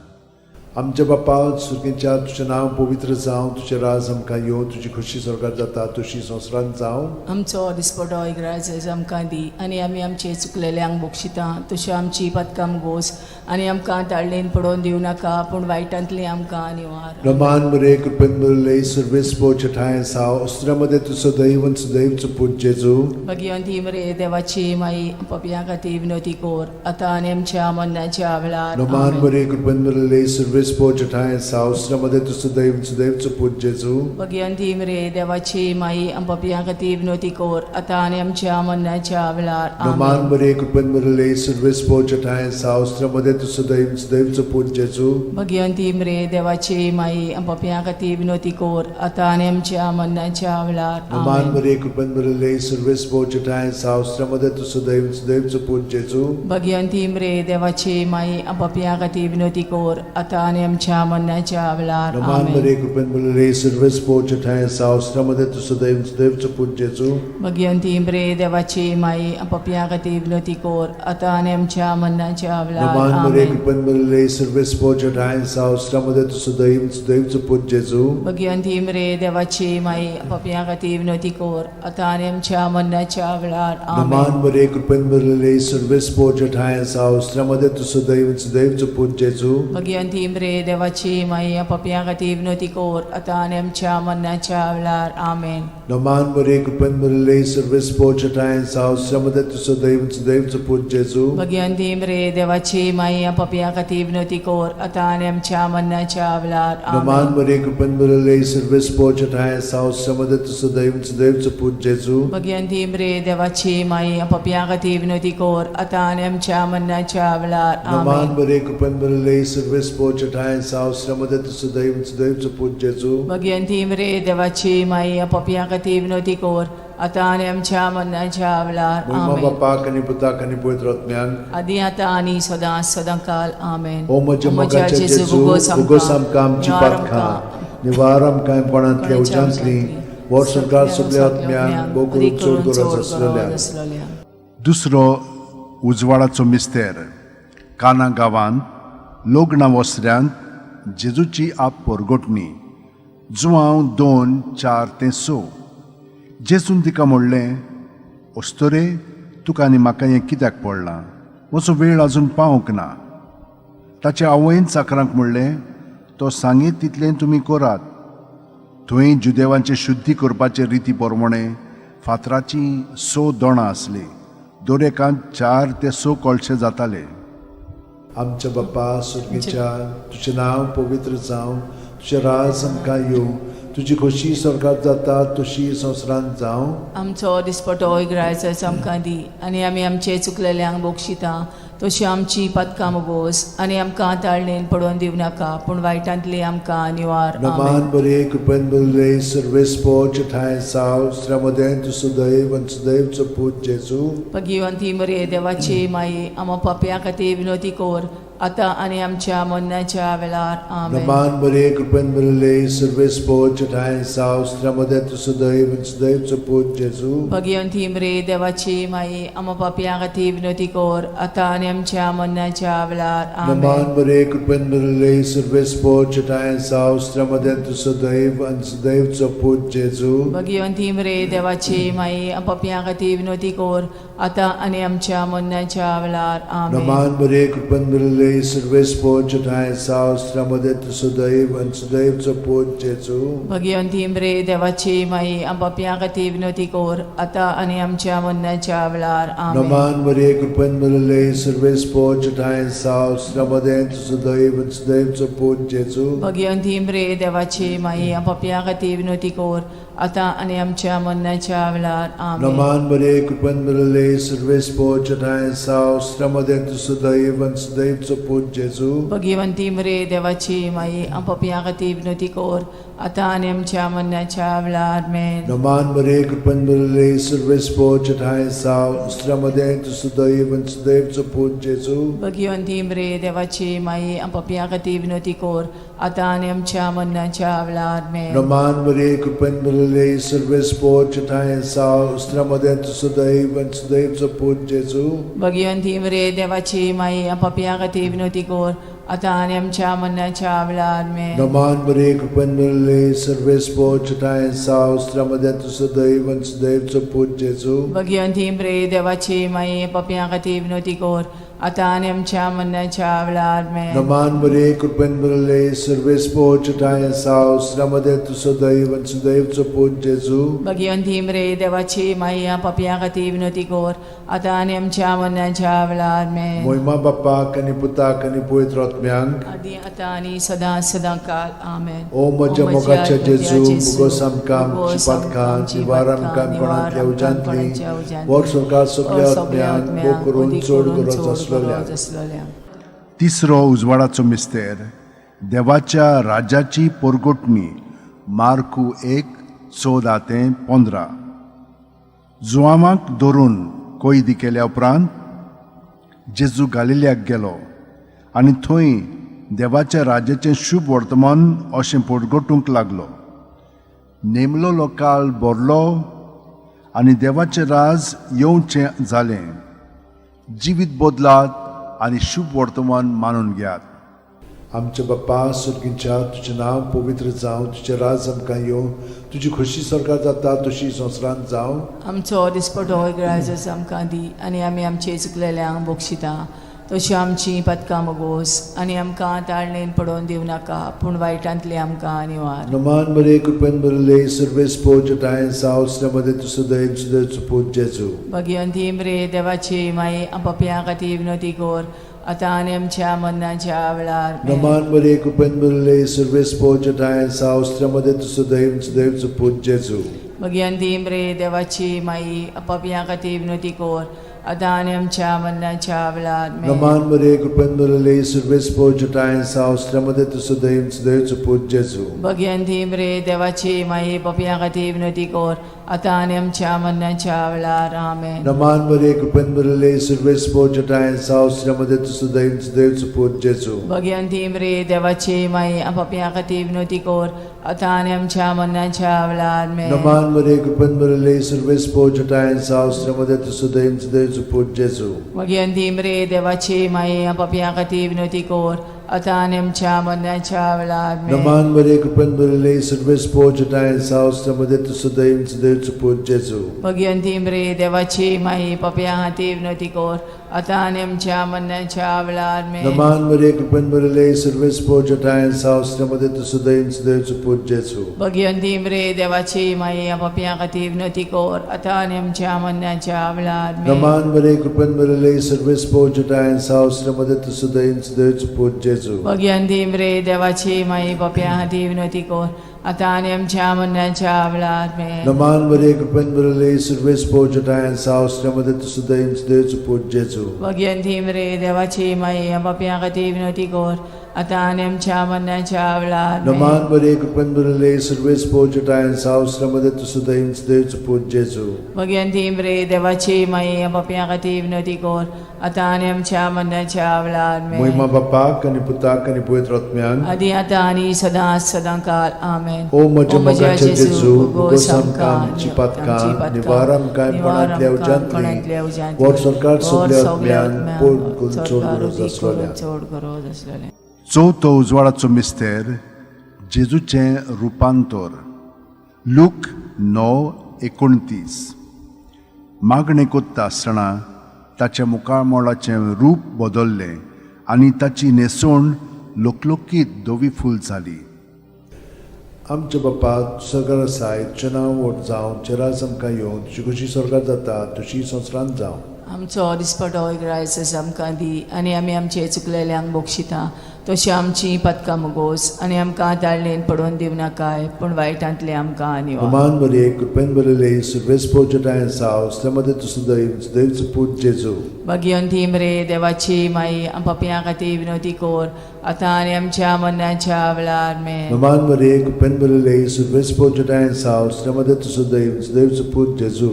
आमच्या बापा सुर्गींच्या, तुजें नांव पवित्र जावं, तुजें राज आमकां येवं, तुजी खोशी स्वर्गार जाता तशी संवसारांत जावं. आमचो दिसपटो इग्राज आमकां दी आनी आमी आमचे चुकलेल्यांक बक्षिता तशी आमची पदकां गोस आनी आमकां ताळणेन पडोवन दिवं नाका, पूण वायटांतली आमकां निवार. रमान मरे, कृपेन भरले, सर्वेस ठांय साव अस्त्र्यामध्ये तूं सदैव सदैवचो पूत जेजू. भगिवंती मरे देवाची माई, पपया खातीर विनवती कर, आतां आनी आमच्या मरणाच्या वेळार. रमान आमेन. मरे, कृपेन भरले, सर्वेस ठांय साव अस्त्र्यामध्ये तूं सदैव सदैवचो पूत जेजू. भगिवंती मरे देवाची माई, पपया खातीर विनवती कर, आतां आनी आमच्या मरणाच्या वेळार. रमान आमेन. मरे, कृपेन भरले, सर्वेस ठांय साव अस्त्र्यामध्ये तूं सदैव सदैवचो पूत जेजू. भगिवंती मरे देवाची माई, पपया खातीर विनवती कर, आतां आनी आमच्या मरणाच्या वेळार. रमान आमेन. मरे, कृपेन भरले, सर्वेस ठांय साव अस्त्र्यामध्ये तूं सदैव सदैवचो पूत जेजू. भगिवंती मरे देवाची माई, पपया खातीर विनवती कर, आतां आनी आमच्या मरणाच्या वेळार. रमान आमेन. मरे, कृपेन भरले, सर्वेस ठांय साव अस्त्र्यामध्ये तूं सदैव सदैवचो पूत जेजू. भगिवंती मरे देवाची माई, पपया खातीर विनवती कर, आतां आनी आमच्या मरणाच्या वेळार. रमान मरे, आमेन. कृपेन भरले, सर्वेस ठांय साव अस्त्र्यामध्ये तूं सदैव सदैवचो पूत जेजू. भगिवंती मरे देवाची माई, पपया खातीर विनवती कर, आतां आनी आमच्या मरणाच्या वेळार. रमान आमेन. मरे, कृपेन भरले, सर्वेस ठांय साव अस्त्र्यामध्ये तूं सदैव सदैवचो पूत जेजू. भगिवंती मरे देवाची माई, पपया खातीर विनवती कर, आतां आनी आमच्या मरणाच्या वेळार. आमेन. रमान मरे, कृपेन भरले, सर्वेस ठांय साव अस्त्र्यामध्ये तूं सदैव सदैवचो पूत जेजू. भगिवंती मरे देवाची माई, पपया खातीर विनवती कर, आतां आनी आमच्या मरणाच्या वेळार. रमान आमेन. मरे, कृपेन भरले, सर्वेस ठांय साव अस्त्र्यामध्ये तूं सदैव सदैवचो पूत जेजू. भगिवंती मरे देवाची माई, पपया खातीर विनवती कर, आतां आनी आमच्या मरणाच्या वेळार. रमान आमेन. मरे, कृपेन भरले, सर्वेस ठांय साव अस्त्र्यामध्ये तूं सदैव सदैवचो पूत जेजू. भगिवंती मरे देवाची माई, पपया खातीर विनवती कर, आतां आनी आमच्या मरणाच्या वेळार. मोहिमा आमेन. बापाक आनी पुताक आनी पवित्र आत्म्याक. आदी आतां आनी सदां सदां काल. आमेन. ओ म्हज्या मोगाच्या जेजू, उगोस आमकां आमची पातकां, निवार आमकां कोणांतल्या उज्यांतली, वर्स सरकार सगल्या आत्म्यांक, भोव करून चड गरज आसलेल्या. दुसरो उजवाडाचो मिस्तेर, काना गांवांत लग्ना वसऱ्यांत जेजूची आप परगटणी, जुवांव 2:4-6. जेजून तिका म्हणलें, अस्तोरे, तुका आनी म्हाका हें कित्याक पडलां? म्हजो वेळ अजून पावंक ना. ताचे आवयन चाकरांक म्हणलें, तो सांगीत तितलें तुमी करात. थंय जुदेवांचे शुद्धी करपाचे रिती प्रमाणे फातराचीं 6 दोणां आसलीं. दर एकांत 4 ते 6 कळशे जाताले. आमच्या बाप्पा सुर्गीच्या, तुजें नांव पवित्र जावं, तुजें राज आमकां येवं, तुजी खोशी स्वर्गात जाता तशी संवसारांत जावं. आमचो दिसपटो इगरायचो आमकां दी आनी आमी आमचे चुकलेल्यांक बक्षिता तशी आमची पातकां मोगोस आनी आमकां ताळणेन पडोवन दिवं नाका, पूण वायटांतली आमकां निवार. आमेन. नमान बरे, कृपेन बरले, सर्वेस्पोच ठांय साव श्रमदें तूं सुदैव आनी सुदैवचो पूत जेजू. भगिवंती मरे देवाची माई, आमा पापया खातीर विनोती कर, आतां आनी आमच्या मरणाच्या वेळार. आमेन. नमान बरे, कृपेन बरले, सर्वेस्पोच ठांय साव श्रमदें तूं सुदैव आनी सुदैवचो पूत जेजू. भगिवंती मरे देवाची माई, आमा पापया खातीर विनोती कर, आतां आनी आमच्या मरणाच्या वेळार. आमेन. नमान बरे, कृपेन बरले, सर्वेस्पोच ठांय साव श्रमदें तूं सुदैव आनी सुदैवचो पूत जेजू. भगिवंती मरे देवाची माई, पापया खातीर विनोती कर, आतां आनी आमच्या मरणाच्या वेळार. आमेन. नमान बरे, कृपेन बरले, सर्वेस्पोच ठांय साव श्रमदें तूं सुदैव आनी सुदैवचो पूत जेजू. भगिवंती मरे देवाची माई, पापया खातीर विनोती कर, आतां आनी आमच्या मरणाच्या वेळार. आमेन. नमान बरे, कृपेन बरले, सर्वेस्पोच ठांय साव श्रमदें तूं सुदैव आनी सुदैवचो पूत जेजू. भगिवंती मरे देवाची माई, पापया खातीर विनोती कर, आतां आनी आमच्या मरणाच्या वेळार. आमेन. नमान बरे, कृपेन बरले, सर्वेस्पोच ठांय साव श्रमदें तूं सुदैव आनी सुदैवचो पूत जेजू. भगिवंती मरे देवाची माई, पापया खातीर विनोती कर, आतां आनी आमच्या मरणाच्या वेळार. आमेन. नमान बरे, कृपेन बरले, सर्वेस्पोच ठांय साव श्रमदें तूं सुदैव आनी सुदैवचो पूत जेजू. भगिवंती मरे देवाची माई, पापया खातीर विनोती कर, आतां आनी आमच्या मरणाच्या वेळार. आमेन. नमान बरे, कृपेन बरले, सर्वेस्पोच ठांय साव श्रमदें तूं सुदैव आनी सुदैवचो पूत जेजू. भगिवंती मरे देवाची माई, पापया खातीर विनोती कर, आतां आनी आमच्या मरणाच्या वेळार. आमेन. नमान बरे, कृपेन बरले, सर्वेस्पोच ठांय साव श्रमदें तूं सुदैव आनी सुदैवचो पूत जेजू. भगिवंती मरे देवाची माई, पापया खातीर विनोती कर, आतां आनी आमच्या मरणाच्या वेळार. आमेन. नमान बरे, कृपेन बरले, सर्वेस्पोच ठांय साव श्रमदें तूं सुदैव आनी सुदैवचो पूत जेजू. भगिवंती मरे देवाची माई, पापया खातीर विनोती कर, आतां आनी आमच्या मरणाच्या वेळार. आमेन. मोहिमा बाप्पाक आनी पुताक आनी पवित्र आत्म्यांक, आदी आतां आनी सदां सदां काल. आमेन. ओ म्हज्या मोगाच्या जेजू, मुगोस आमकां आमची पातकां निवार आमकां कोणांतल्या उज्यांतली, वर सरकार सगल्या आत्म्यांक भोग करून चड गरज आसलेल्या. आसलेल्या. तिसरो उजवाडाचो मिस्तेर, देवाच्या राज्याची परगटणी, मार्कू 1:14-15. जुवांवाक धरून कैदी केल्या उपरांत जेजू गालिल्याक गेलो आनी थंय देवाच्या राज्याचें शुभ वर्तमान अशें परगटूंक लागलो. नेमलोलो काळ भरलो आनी देवाचें राज येवचें जालें. जिवीत बदलात आनी शुभ वर्तमान मानून घेयात. आमच्या बाप्पा सुर्गींच्या, तुजें नांव पवित्र जावं, तुजें राज आमकां येवं, तुजी खोशी सरकार जाता तशी संवसारांत जावं. आमचो दिसपटो इगराजच आमकां दी आनी आमी आमचे चुकलेल्यांक बक्षिता तशी आमची पदकां मोगोस आनी आमकां ताळणेन पडोवन दिवं नाका, पूण वायटांतली आमकां निवार. नमान बरे, कृपेन भरले, सर्वेस्पोच ठांय साव श्रमदे तूं सुदैव सुदैवचो पूत जेजू. भगिवंती मरे देवाची माई, पापयां खातीर विनोती कर, आतां आनी आमच्या मरणाच्या वेळार. आमेन. नमान बरे, कृपेन भरले, सर्वेस्पोच ठांय साव श्रमदे तूं सुदैव सुदैवचो पूत जेजू. भगिवंती मरे देवाची माई, पापयां खातीर विनोती कर, आतां आनी आमच्या मरणाच्या वेळार. आमेन. नमान बरे, कृपेन भरले, सर्वेस्पोच ठांय साव श्रमदे तूं सुदैव सुदैवचो पूत जेजू. भगिवंती मरे देवाची माई, पापयां खातीर विनोती कर, आतां आनी आमच्या मरणाच्या वेळार. आमेन. नमान बरे, कृपेन भरले, सर्वेस्पोच ठांय साव श्रमदे तूं सुदैव सुदैवचो पूत जेजू. भगिवंती मरे देवाची माई, पापयां खातीर विनोती कर, आतां आनी आमच्या मरणाच्या वेळार. आमेन. नमान बरे, कृपेन भरले, सर्वेस्पोच ठांय साव श्रमदे तूं सुदैव सुदैवचो सुदैवचो पूत जेजू. मगे रे देवाची माये पापयां खातीर विनवती कर आतां आनी आमच्या मरणाच्या वेळार आमेन. नमान मरे कृपेन भरिल्ले सर्वेस पोजटाय सावस्त्र मध्ये तूं सदैव सुदैवचो पूत जेजू. भगवंती रे देवाची माई पापयां खातीर विनवती कर आतां आनी आमच्या मरणाच्या वेळार आमेन. नमान मरे कृपेन भरिल्ले सर्वेस पोजटाय सावस्त्र मध्ये तूं सदैव सुदैवचो पूत जेजू. भगवंती रे देवाची माई पापयां खातीर विनवती कर आतां आनी आमच्या मरणाच्या वेळार आमेन. नमान मरे कृपेन भरिल्ले सर्वेस पोजटाय सावस्त्र मध्ये तूं सदैव सुदैवचो पूत जेजू. भगवंती रे देवाची माई पापयां खातीर विनवती कर आतां आनी आमच्या मरणाच्या वेळार आमेन. नमान मरे कृपेन भरिल्ले सर्वेस पोजटाय सावस्त्र मध्ये तूं सदैव सुदैवचो पूत जेजू. भगवंती रे देवाची माई पापयां खातीर विनवती कर आतां आनी आमच्या मरणाच्या वेळार आमेन. नमान मरे कृपेन भरिल्ले सर्वेस पोजटाय सावस्त्र मध्ये तूं सदैव सुदैवचो पूत जेजू. भगवंती रे देवाची माई पापयां खातीर विनवती कर आतां आनी आमच्या मरणाच्या वेळार आमेन. महिमा बापाक आनी पुताक आनी पवित्र आत्म्याक. आदी आतां आनी सदां सदां काल आमेन. ओ म्हज्या मोगाच्या जेजू, उगोस आमकां आमची पातकां, निवार आमकां कोणांतल्या उज्यांतली, वर सरकार सगल्या आत्म्यांक पोट करून चड गरज आसलोल्या. चड गरज आसलेल्या. चवथो उजवाडाचो मिस्तेर जेजूचें रुपांतर, लूक 9:29. मागणें कोत्ता आसतना ताच्या मुखामळाचें रूप बदल्लें आनी ताची न्हेसवण लोकलोकीत धवी फूल जाली. आमच्या बापा सरकार आसाय, तुजें नांव व्हड जावं, तुजें राज आमकां येवं, तुजी खुशी स्वर्गात जाता तशी संवसारांत जावं. आमचो दिसपटो ग्रायस आमकां दी आनी आमी आमचे चुकलेल्यांक बक्षिता तशी आमची पदकां मुगोस आनी आमकां ताळणेन पडोवन दिवं नाकाय पूण वायटांतलें आमकां निवार. नमान मरे कृपेन भरिल्ले सर्वेस पोजटाय साव मदे तूं सदैव सुदैवचो पूत जेजू. भगवंती रे देवाची माई पापयां खातीर विनवती कर आतां आनी आमच्या मरणाच्या वेळार आमेन. नमान मरे कृपेन भरिल्ले सर्वेस पोजटाय साव मदे तूं सदैव सुदैवचो पूत जेजू.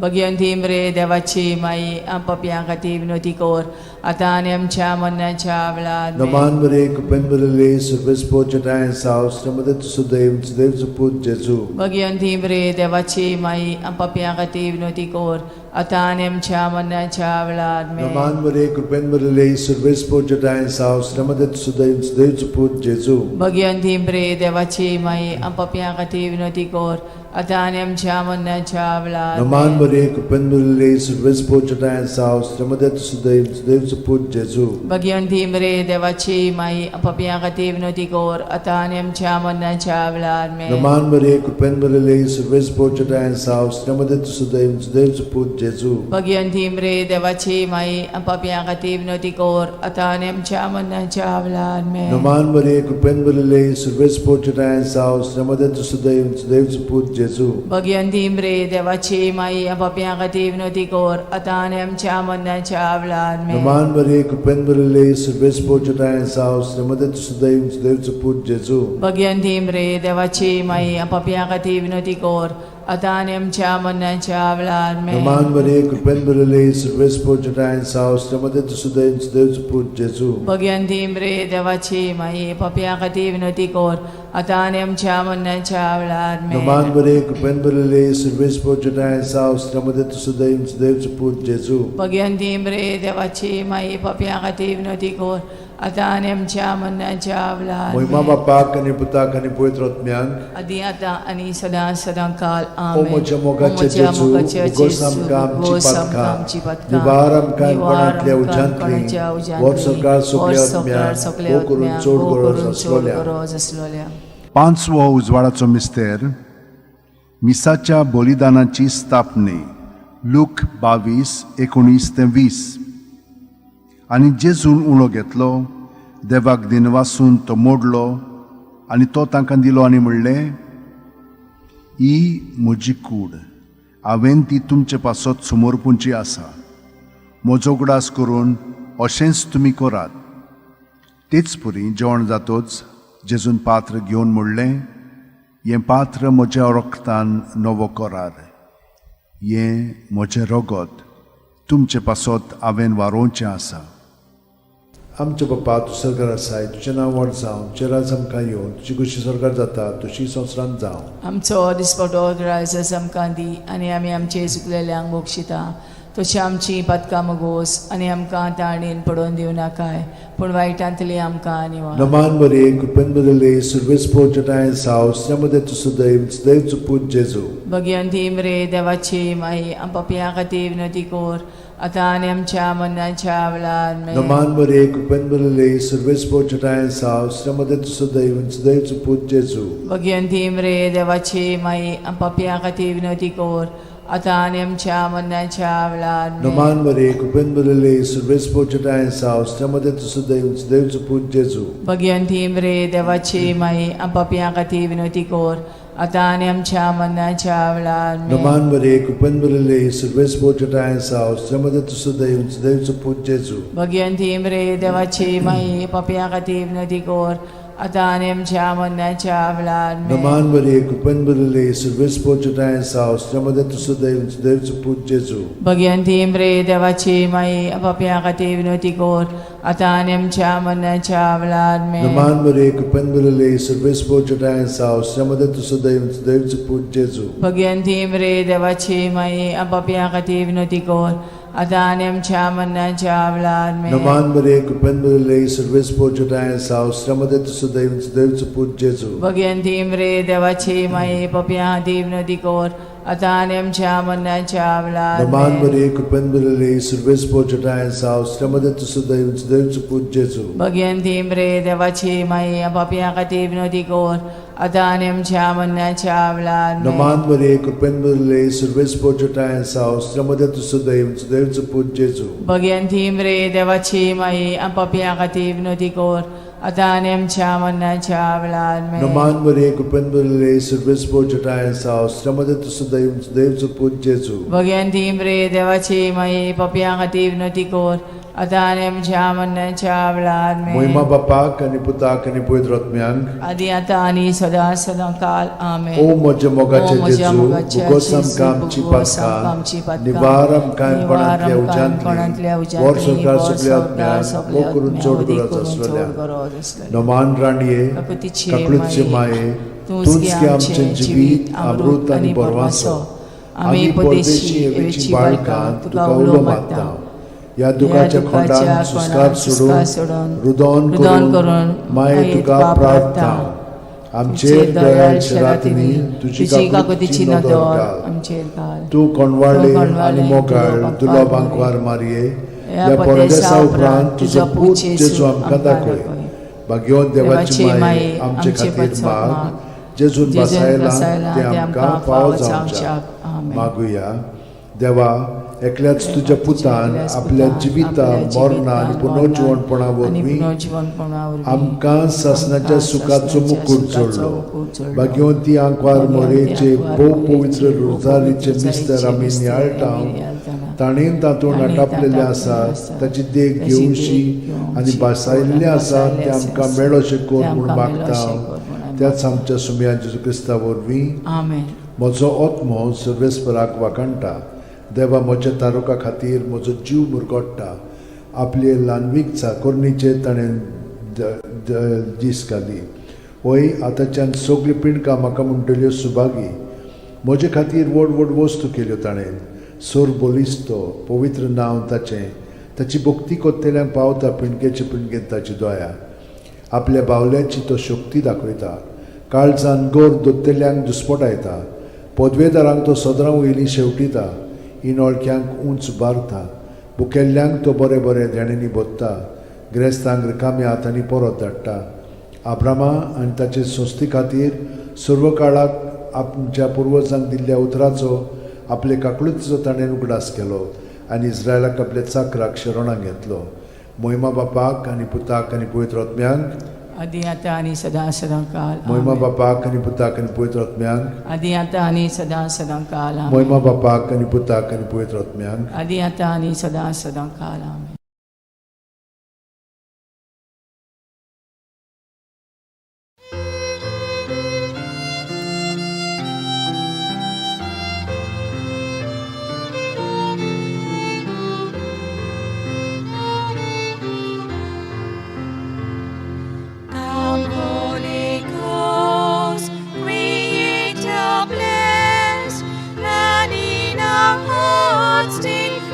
भगवंती रे देवाची माई पापयां खातीर विनवती कर आतां आनी आमच्या मरणाच्या वेळार आमेन. नमान मरे कृपेन भरिल्ले सर्वेस पोजटाय साव मदे तूं सदैव सुदैवचो पूत जेजू. भगवंती रे देवाची माई पापयां खातीर विनवती कर आतां आनी आमच्या मरणाच्या वेळार आमेन. नमान मरे कृपेन भरिल्ले सर्वेस पोजटाय साव मदे तूं सदैव सुदैवचो पूत जेजू. भगवंती रे देवाची माई पापयां खातीर विनवती कर आतां आनी आमच्या मरणाच्या वेळार नमान आमेन. मरे कृपेन भरिल्ले सर्वेस पोजटाय साव मदे तूं सदैव सुदैवचो पूत जेजू. भगवंती रे देवाची माई पापयां खातीर विनवती कर आतां आनी आमच्या मरणाच्या वेळार आमेन. नमान मरे कृपेन भरिल्ले सर्वेस पोजटाय साव मदे तूं सदैव सुदैवचो पूत जेजू. भगवंती रे देवाची माई पापयां खातीर विनवती कर आतां आनी आमच्या मरणाच्या वेळार आमेन. नमान मरे कृपेन भरिल्ले सर्वेस पोजटाय साव मदे तूं सदैव सुदैवचो पूत जेजू. भगवंती रे देवाची माई पापयां खातीर विनवती कर आतां आनी आमच्या मरणाच्या वेळार आमेन. नमान मरे कृपेन भरिल्ले सर्वेस पोजटाय साव मदे तूं सदैव सुदैवचो पूत जेजू. भगवंती रे देवाची माई पापयां खातीर विनवती कर आतां आनी आमच्या मरणाच्या वेळार आमेन. नमान मरे कृपेन भरिल्ले सर्वेस पोजटाय साव मदे तूं सदैव सुदैवचो पूत जेजू. भगवंती रे देवाची माई पापयां खातीर विनवती कर आतां आनी आमच्या मरणाच्या वेळार आमेन. नमान मरे कृपेन भरिल्ले सर्वेस पोजटाय साव मदे तूं सदैव सुदैवचो पूत जेजू. भगवंती रे देवाची माई पापयां खातीर विनवती कर आतां आनी आमच्या मरणाच्या वेळार महिमा आमेन. बापाक आनी पुताक आनी पवित्र आत्म्याक. आदी आतां आनी सदां सदां काल ओ आमेन. म्हज्या मोगाच्या ओ म्हज्या जेजू, मोगाच्या उगोस जेजू, आमकां आमची उगोस आमकां पातकां, आमची पातकां, निवार आमकां निवार कोणांतल्या आमकां उज्यांतली, कोणाच्या उज्यांतली, वर सरकार सगल्या वर सरकार आत्म्यांक, सगल्या भोव करून आत्म्यांक, चड भोव गरज करून चड आसलोल्या. गरज आसलोल्या. पांचवो उजवाडाचो मिस्तेर मिसाच्या बलिदानाची स्थापने, लूक 22:19 ते 20. आनी जेजून उणो घेतलो, देवाक दिनवासून तो मोडलो आनी तो तांकां दिलो आनी म्हणलें, ही म्हजी कूड, हांवें ती तुमचे पासत समर्पूंची आसा. म्हजो उगडास करून अशेंच तुमी करात. तेच परी जेवण जातोच जेजून पात्र घेवन म्हणलें, हें पात्र म्हज्या रक्तान नवो करार, हें म्हजें रगत तुमचे पासत हांवें वारोवचें आसा. आमच्या बापा तूं सरकार आसाय, तुजें नांव व्हड जावं, तुजें राज आमकां येवं, तुजी खुशी सरकार जाता तशी संवसारांत जावं. आमचो दिसपटो ग्रायस आमकां दी आनी आमी आमचे चुकलेल्यांक बक्षिता तशी आमची पातकां मगोस आनी आमकां ताणेन पडोवन दिवं नाकाय पूण वायटांतली आमकां निवार. नमान मरिये, कृपेन भरिल्ले, सर्वेस्पर तुज्या साव, स्त्रियां तूं सदैव, सदैव पूत जेजू. भगिनी मरे देवाची माई, आम पापयां खातीर विनवती कर आतां आनी आमच्या मरणाच्या वेळार. आमेन. नमान मरिये, कृपेन भरिल्ले, सर्वेस्पर तुज्या साव, स्त्रियां तूं सदैव, सदैव पूत जेजू. भगिनी मरे देवाची माई, आम पापयां खातीर विनवती कर आतां आनी आमच्या मरणाच्या वेळार. आमेन. नमान मरिये, कृपेन भरिल्ले, सर्वेस्पर तुज्या साव, स्त्रियां तूं सदैव, सदैव पूत जेजू. भगिनी मरे देवाची माई, आम पापयां खातीर विनवती कर आतां आनी आमच्या मरणाच्या वेळार. आमेन. नमान मरिये, कृपेन भरिल्ले, सर्वेस्पर तुज्या साव, स्त्रियां तूं सदैव, सदैव पूत जेजू. भगिनी मरे देवाची माई, पापयां खातीर विनवती कर आतां आनी आमच्या मरणाच्या वेळार. आमेन. नमान मरिये, कृपेन भरिल्ले, सर्वेस्पर तुज्या साव, स्त्रियां तूं सदैव, सदैव पूत जेजू. भगिनी मरे देवाची माई, पापयां खातीर विनवती कर आतां आनी आमच्या मरणाच्या वेळार. आमेन. नमान मरिये, कृपेन भरिल्ले, सर्वेस्पर तुज्या साव, स्त्रियां तूं सदैव, सदैव पूत जेजू. भगिनी मरे देवाची माई, पापयां खातीर विनवती कर आतां आनी आमच्या मरणाच्या वेळार. आमेन. नमान मरिये, कृपेन भरिल्ले, सर्वेस्पर तुज्या साव, स्त्रियां तूं सदैव, सदैव पूत जेजू. भगिनी मरे देवाची माई, पापयां खातीर विनवती कर आतां आनी आमच्या मरणाच्या वेळार. नमान आमेन. मरिये, कृपेन भरिल्ले, सर्वेस्पर तुज्या साव, स्त्रियां तूं सदैव, सदैव पूत जेजू. भगिनी मरे देवाची माई, पापयां खातीर विनवती कर आतां आनी आमच्या मरणाच्या वेळार. आमेन. नमान मरिये, कृपेन भरिल्ले, सर्वेस्पर तुज्या साव, स्त्रियां तूं सदैव, सदैव पूत जेजू. भगिनी मरे देवाची माई, पापयां खातीर विनवती कर आतां आनी आमच्या मरणाच्या वेळार. आमेन. नमान मरिये, कृपेन भरिल्ले, सर्वेस्पर तुज्या साव, स्त्रियां तूं सदैव, सदैव पूत जेजू. भगिनी मरे देवाची माई, पापयां खातीर विनवती कर आतां आनी आमच्या मरणाच्या वेळार. आमेन. मोहिमा बापाक आनी पुताक आनी पवित्र आत्म्यांक, आदी आतां आनी सदां सदां काल. आमेन. ओ म्हज्या मोगाचे ओ म्हज्या जेजू, मोगाच्या भुगोस जेजू, आमकां आमची भुगोस आमकां आमची पातकां, पातकां, निवार आमकां निवार कोणांतल्या आमकां कोणांतल्या उज्यांतली, उज्यांतली, वर सरकार वर सगल्या सरकार आत्म्यांक, सगल्या वो करून आत्म्यांक, चड वदी गरज करून चड आसलेल्या. गरज आसलेल्या. नमान राणये, काकुतीचे काकळूतचे माये, माये, तूंच तूंच गे गे आमचें आमचें जिवीत, अमृत आनी बरवासो. आमी परदेशी एवेची बाळकां तुका उलो मारता. ह्या दुखाच्या खोंडान सुस्कार सोडून, रुदोन रुदोन करून करून माये तुका प्रार्थना. आमचेर दयाळ रातींनी तुजी तुजी काकुतीची काकुतीची नदर नदर घाल. आमचेर घाल. तूं कोणवाळे तूं कोणवाळे आनी मोगाळ तुलो तुलो बांकवार बांकवार मारये, ह्या ह्या परदेसा परदेसा उपरांत उपरांत तुजो तुजो पूत पूत जेजू जेजू आमकां आमकां दाखय. दाखय. भाग्यवंत देवाची देवाची माये, माये, आमचे आमचे खातीर पासत माग, माग, जेजून जेजून बसायला बसायला ते ते आमकां आमकां फावो फावो जावच्याक. जावच्याक. आमेन. मागुया. देवा, एकल्याच तुज्या पुतान एकल्याच आपल्या पुतान जिविता आपल्या मरणा आनी जिवितान, पुनर्जिवणपणा मरणान आनी वरवीं पुनर्जिवणपणा वरवीं आमकां सासणाच्या आमकां सुखाचो सासणाच्या मुकूट सुखाचो जोडलो. मुकूट जोडलो. भाग्यवंती आंकवार भाग्यवंती मोरेचे आंकवार भोव मोरेचे पवित्र भोव रोजारीचे पवित्र मिस्तर आमी रोजारीचे नियाळटा, मिस्तर आमी नियाळटाना, ताणें तातूंत ताणें आटापलेलें तातूंत आसा, आसा, ताची देख ताची देख घेवशी घेवशी आनी भासायल्लें आसा भासायल्लें तें आसा, आमकां मेळोशें कर तें म्हूण आमकां मागता मेळोशें कर म्हूण आमी त्याच आमच्या सुमया जेजू क्रिस्ता वरवीं. आमेन. म्हजो आत्मो सर्वेस्पराक वाखाणटा, देवा म्हज्या तारुका खातीर म्हजो जीव मुरगोट्टा. आपले ल्हानवीक चाकोरणीचेर ताणें दीस घाली. वय, आतांच्यान सगळीं पिंडकां म्हाका म्हणटल्यो सुभागी. म्हजे खातीर व्हड व्हड वस्तू केल्यो ताणें. सोर बलिस्तो पवित्र नांव ताचें, ताची भक्ती कोत्तेल्यांक पावता पिंडकेचे पिंडकेन ताची दया. आपल्या बावल्याची तो शक्ती दाखयता, काळजान गोर दोत्तेल्यांक दुस्पटायता. पदवेदारांक तो सदरां वयलीं शेवटिता, इनोळक्यांक उंच बारता. भुकेल्ल्यांक तो बरें बरें देण्यांनी भोत्ता, गिरेस्तांक रिकाम्या हातांनी परत धाडटा. आब्रामा आनी ताचे संस्थे खातीर सर्व काळाक आमच्या पुर्वजांक दिल्ल्या उतराचो आपले काकळुतीचो ताणें उगडास केलो आनी इस्रायलाक आपल्या चाकराक शरणाक घेतलो. मोहिमा बापाक आनी पुताक आनी पवित्र आत्म्यांक, आदी आतां आनी सदां सदां काल. मोहिमा आमेन. बापाक आनी पुताक आनी पवित्र आत्म्यांक, आदी आतां आनी सदां सदां काल. आमेन. मोहिमा बापाक आनी पुताक आनी पवित्र आत्म्यांक, आदी आतां आनी सदां सदां काल. आमेन. Come, Holy Ghost, Creator bless, and in our hearts take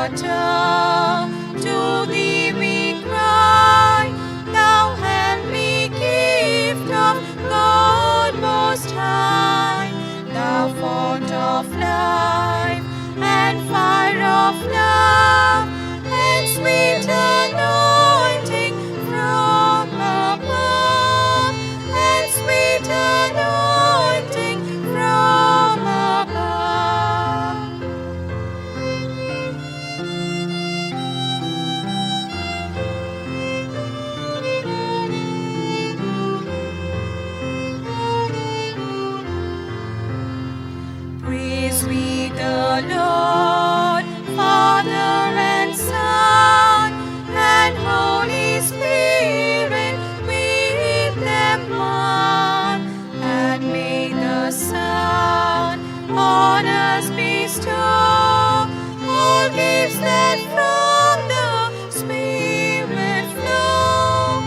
Comforter, to thee we cry, thou heavenly gift of God Most High, thou font of life and fire of love, and sweet anointing from above, and sweet anointing from above. Praise we the Lord, Father and Son, and Holy Spirit, with them one. And may the Son on us bestow all gifts that from the Spirit flow,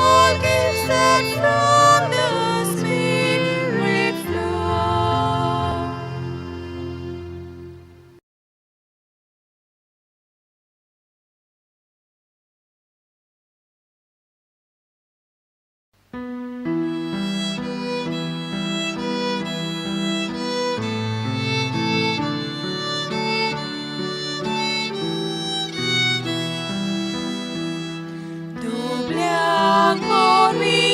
all gifts that from the Spirit flow. दुबळ्यांक बोरवी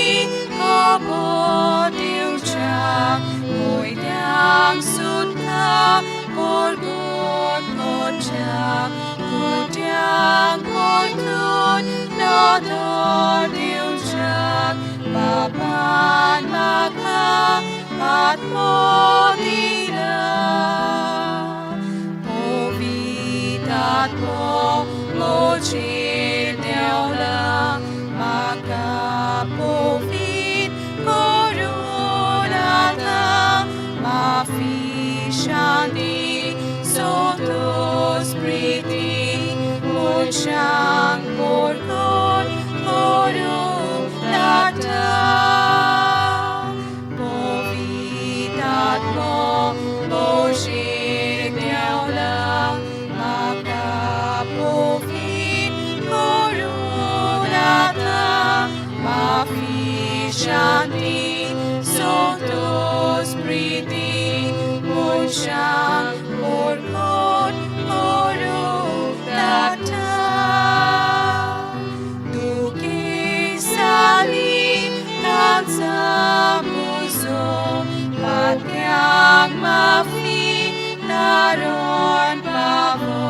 खबर दिवच्याक, कोयत्यांक सुद्दां परगट करच्याक, कुड्ड्यांक परतून नदर दिवच्याक, बाबान म्हाका आत्मो दिला. पवित्र म्हजेर देंवला, म्हाका पवित्र करून आतां, माफी शांती संतोष प्रिती, मनशांक परगट करूंक लागता. पवित्र आत्मो म्हजेर देंवला, म्हाका पवित्र करून आतां, माफी शांती संतोष प्रिती, मनशांक परगट करूंक लागता. दुखेसाली तांचा मुजो, पात्यांक माफी तारण पावो,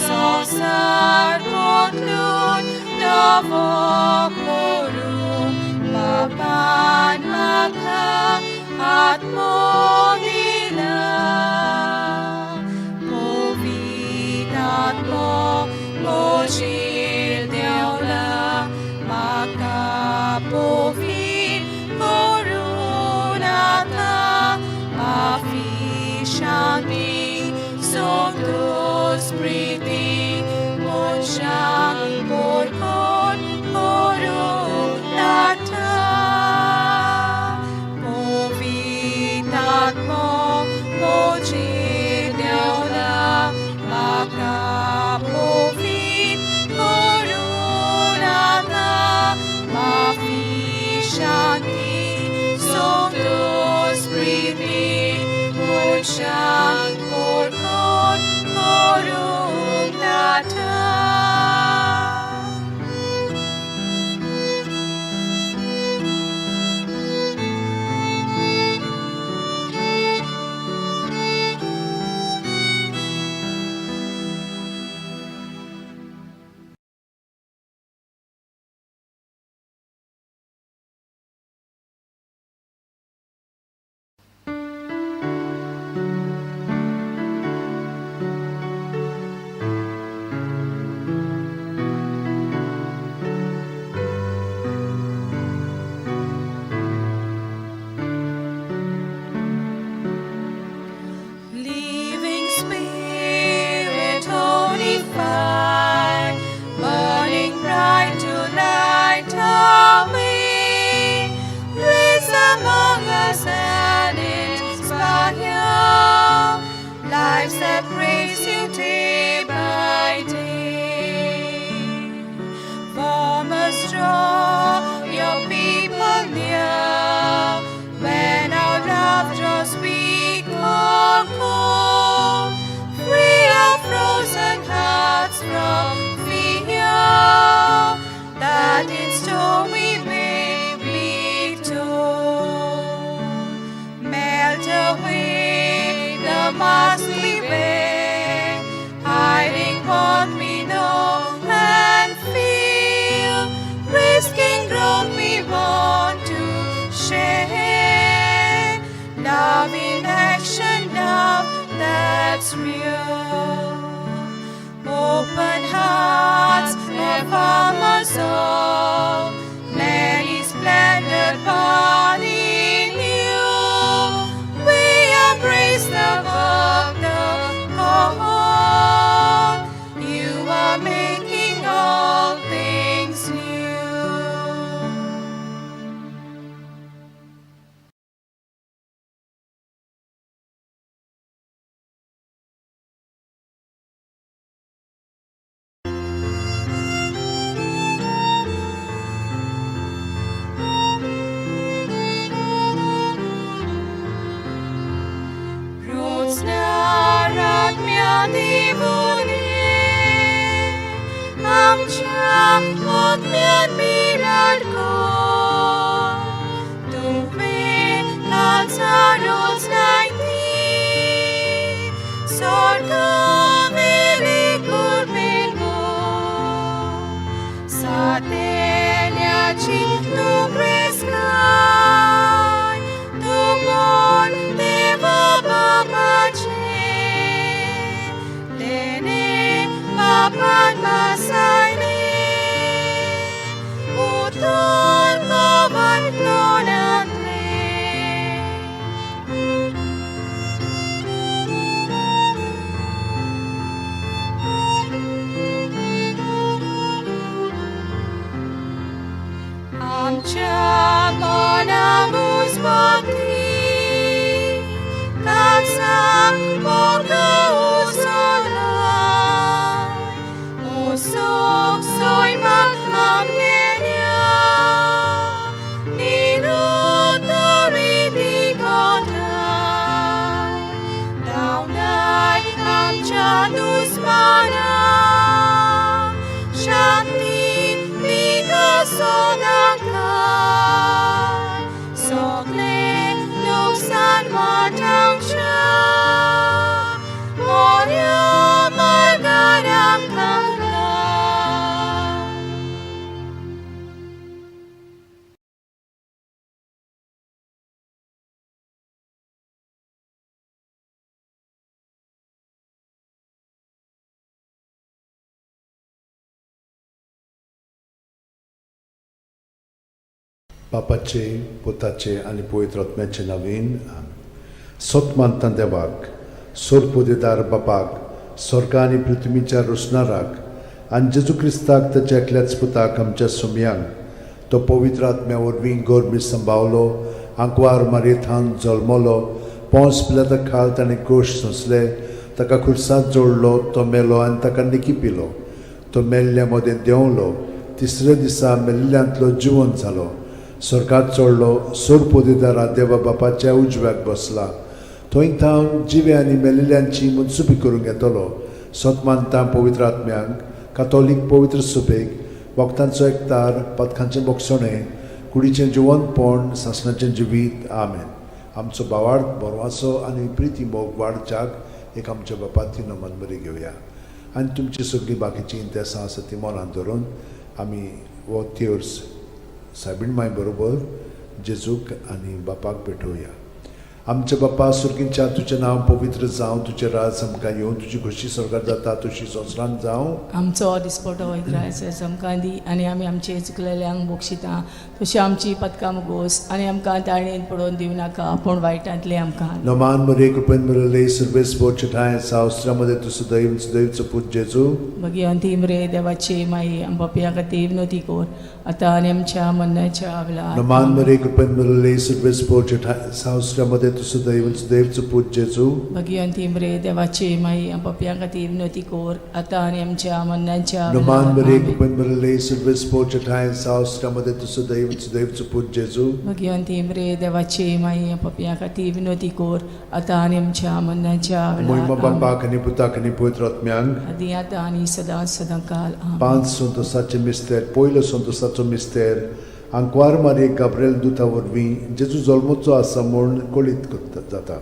संवसार बदलून नवो करूं, बाबान म्हाका आत्मो दिला. पवित्र आत्मो म्हजेर देंवला, म्हाका पवित्र करून आतां, माफी शांती संतोष प्रिती, मनशांक परगट करूंक लागता. पवित्र आत्मो म्हजेर देंवला, म्हाका पवित्र करून आतां, माफी शांती संतोष प्रिती, मनशांक परगट करूंक लागता. real. Open hearts, affirm us all, many splendid body new. We embrace the work, the call. You are making all things new. Satelia tu crescai, tu mon deva babace, dene papan masaile, utor kovan tonantle. आमच्या मनामुस भक्ती कांसाक मोग उसोलाय उसोक सोयमाक आमगेल्या निरुतरी दिगोताय धांवडाय आमच्या दुस्मानाक शांती दिका सदांकाळ सगळें लुकसाण वाटावच्या मोऱ्या मार्गार आमकां घाल. बापाचे पुताचे आनी पवित्र आत्म्याचे नवीन सत मानता देवाक सोरपोदेदार बापाक स्वर्ग आनी पृथ्वीच्या रोसणाराक आनी जेजू क्रिस्ताक ताच्या एकल्याच पुताक आमच्या सुमयांक तो पवित्र आत्म्या वरवीं गोरमी संभावलो आंकवार मारयेथान जल्मलो पोंस पिलाता खाल ताणें कोश सोंसले ताका खुर्सांत जोडलो तो मेलो आनी ताका निकी पिलो तो मेल्ल्या मदें देंवलो तिसऱ्या दिसा मेल्ल्यांतलो जिवन जालो स्वर्गात चडलो सोरपोदेदारा देवा बापाच्या उजव्याक बसला थंय थावन जिवे आनी मेल्ल्यांची मनसुबी करूंक येतलो सत मानता पवित्र आत्म्यांक कातोलीक पवित्र सुबेक वखदांचो एकतार पदकांचें बोगसणें कुडीचें जिवनपण सासणाचें जिवीत आमेन. आमचो भावार्थ बरवासो आनी प्रिती मोग वाडच्याक एक आमच्या बापाती नमन बरी घेवया आनी तुमची सगळीं बाकीचीं इंतेसां आसा ती मनांत धरून आमी हो तेर्स सायबीण माय बरोबर जेजूक आनी बापाक भेटोवया. आमच्या बापा सुर्गींच्या तुजें नांव पवित्र जावं, तुजें राज आमकां येवं, तुजी खोशी स्वर्गात जाता तशी संवसारांत जावं. आमचो दिसपटो वयता आमकां दी आनी आमी आमचे चुकलेल्यांक बक्षिता तशी आमची पदकां मुगोस आनी आमकां ताळणेन पडोवन दिवं नाका पूण वायटांतलें आमकां. नमान मरे कृपेन मिळले सर्वेस बोचठाय सावस्त्रामध्ये तूं सदैव सदैवचो पूत जेजू. भगिवंती मरे देवाची माई आम पापयां खातीर विनवती कर आतां आनी आमच्या मरणाच्या वेळार. नमान मरे कृपेन मिळले सर्वेस बोचठाय सावस्त्रामध्ये तूं सदैव सदैवचो पूत जेजू. भगिवंती मरे देवाची माई आम पापयां खातीर विनवती कर आतां आनी आमच्या मरणाच्या नमान मरे वेळार. कृपेन मिळले सर्वेस बोचठाय सावस्त्रामध्ये तूं सदैव सदैवचो पूत जेजू. भगिवंती मरे देवाची माई आम पापयां खातीर विनवती कर आतां आनी आमच्या मरणाच्या मोहिमा वेळार. बापाक आनी पुताक आनी पवित्र आत्म्यांक आदी आतां आनी सदां सदां काल. आमेन. पांच संतोसाचे मिस्तेर. पयलो संतोसाचो मिस्तेर आंकवार मारये गाब्रेल दुता वरवीं जेजू जल्मचो आसा म्हूण कळीत करता जाता.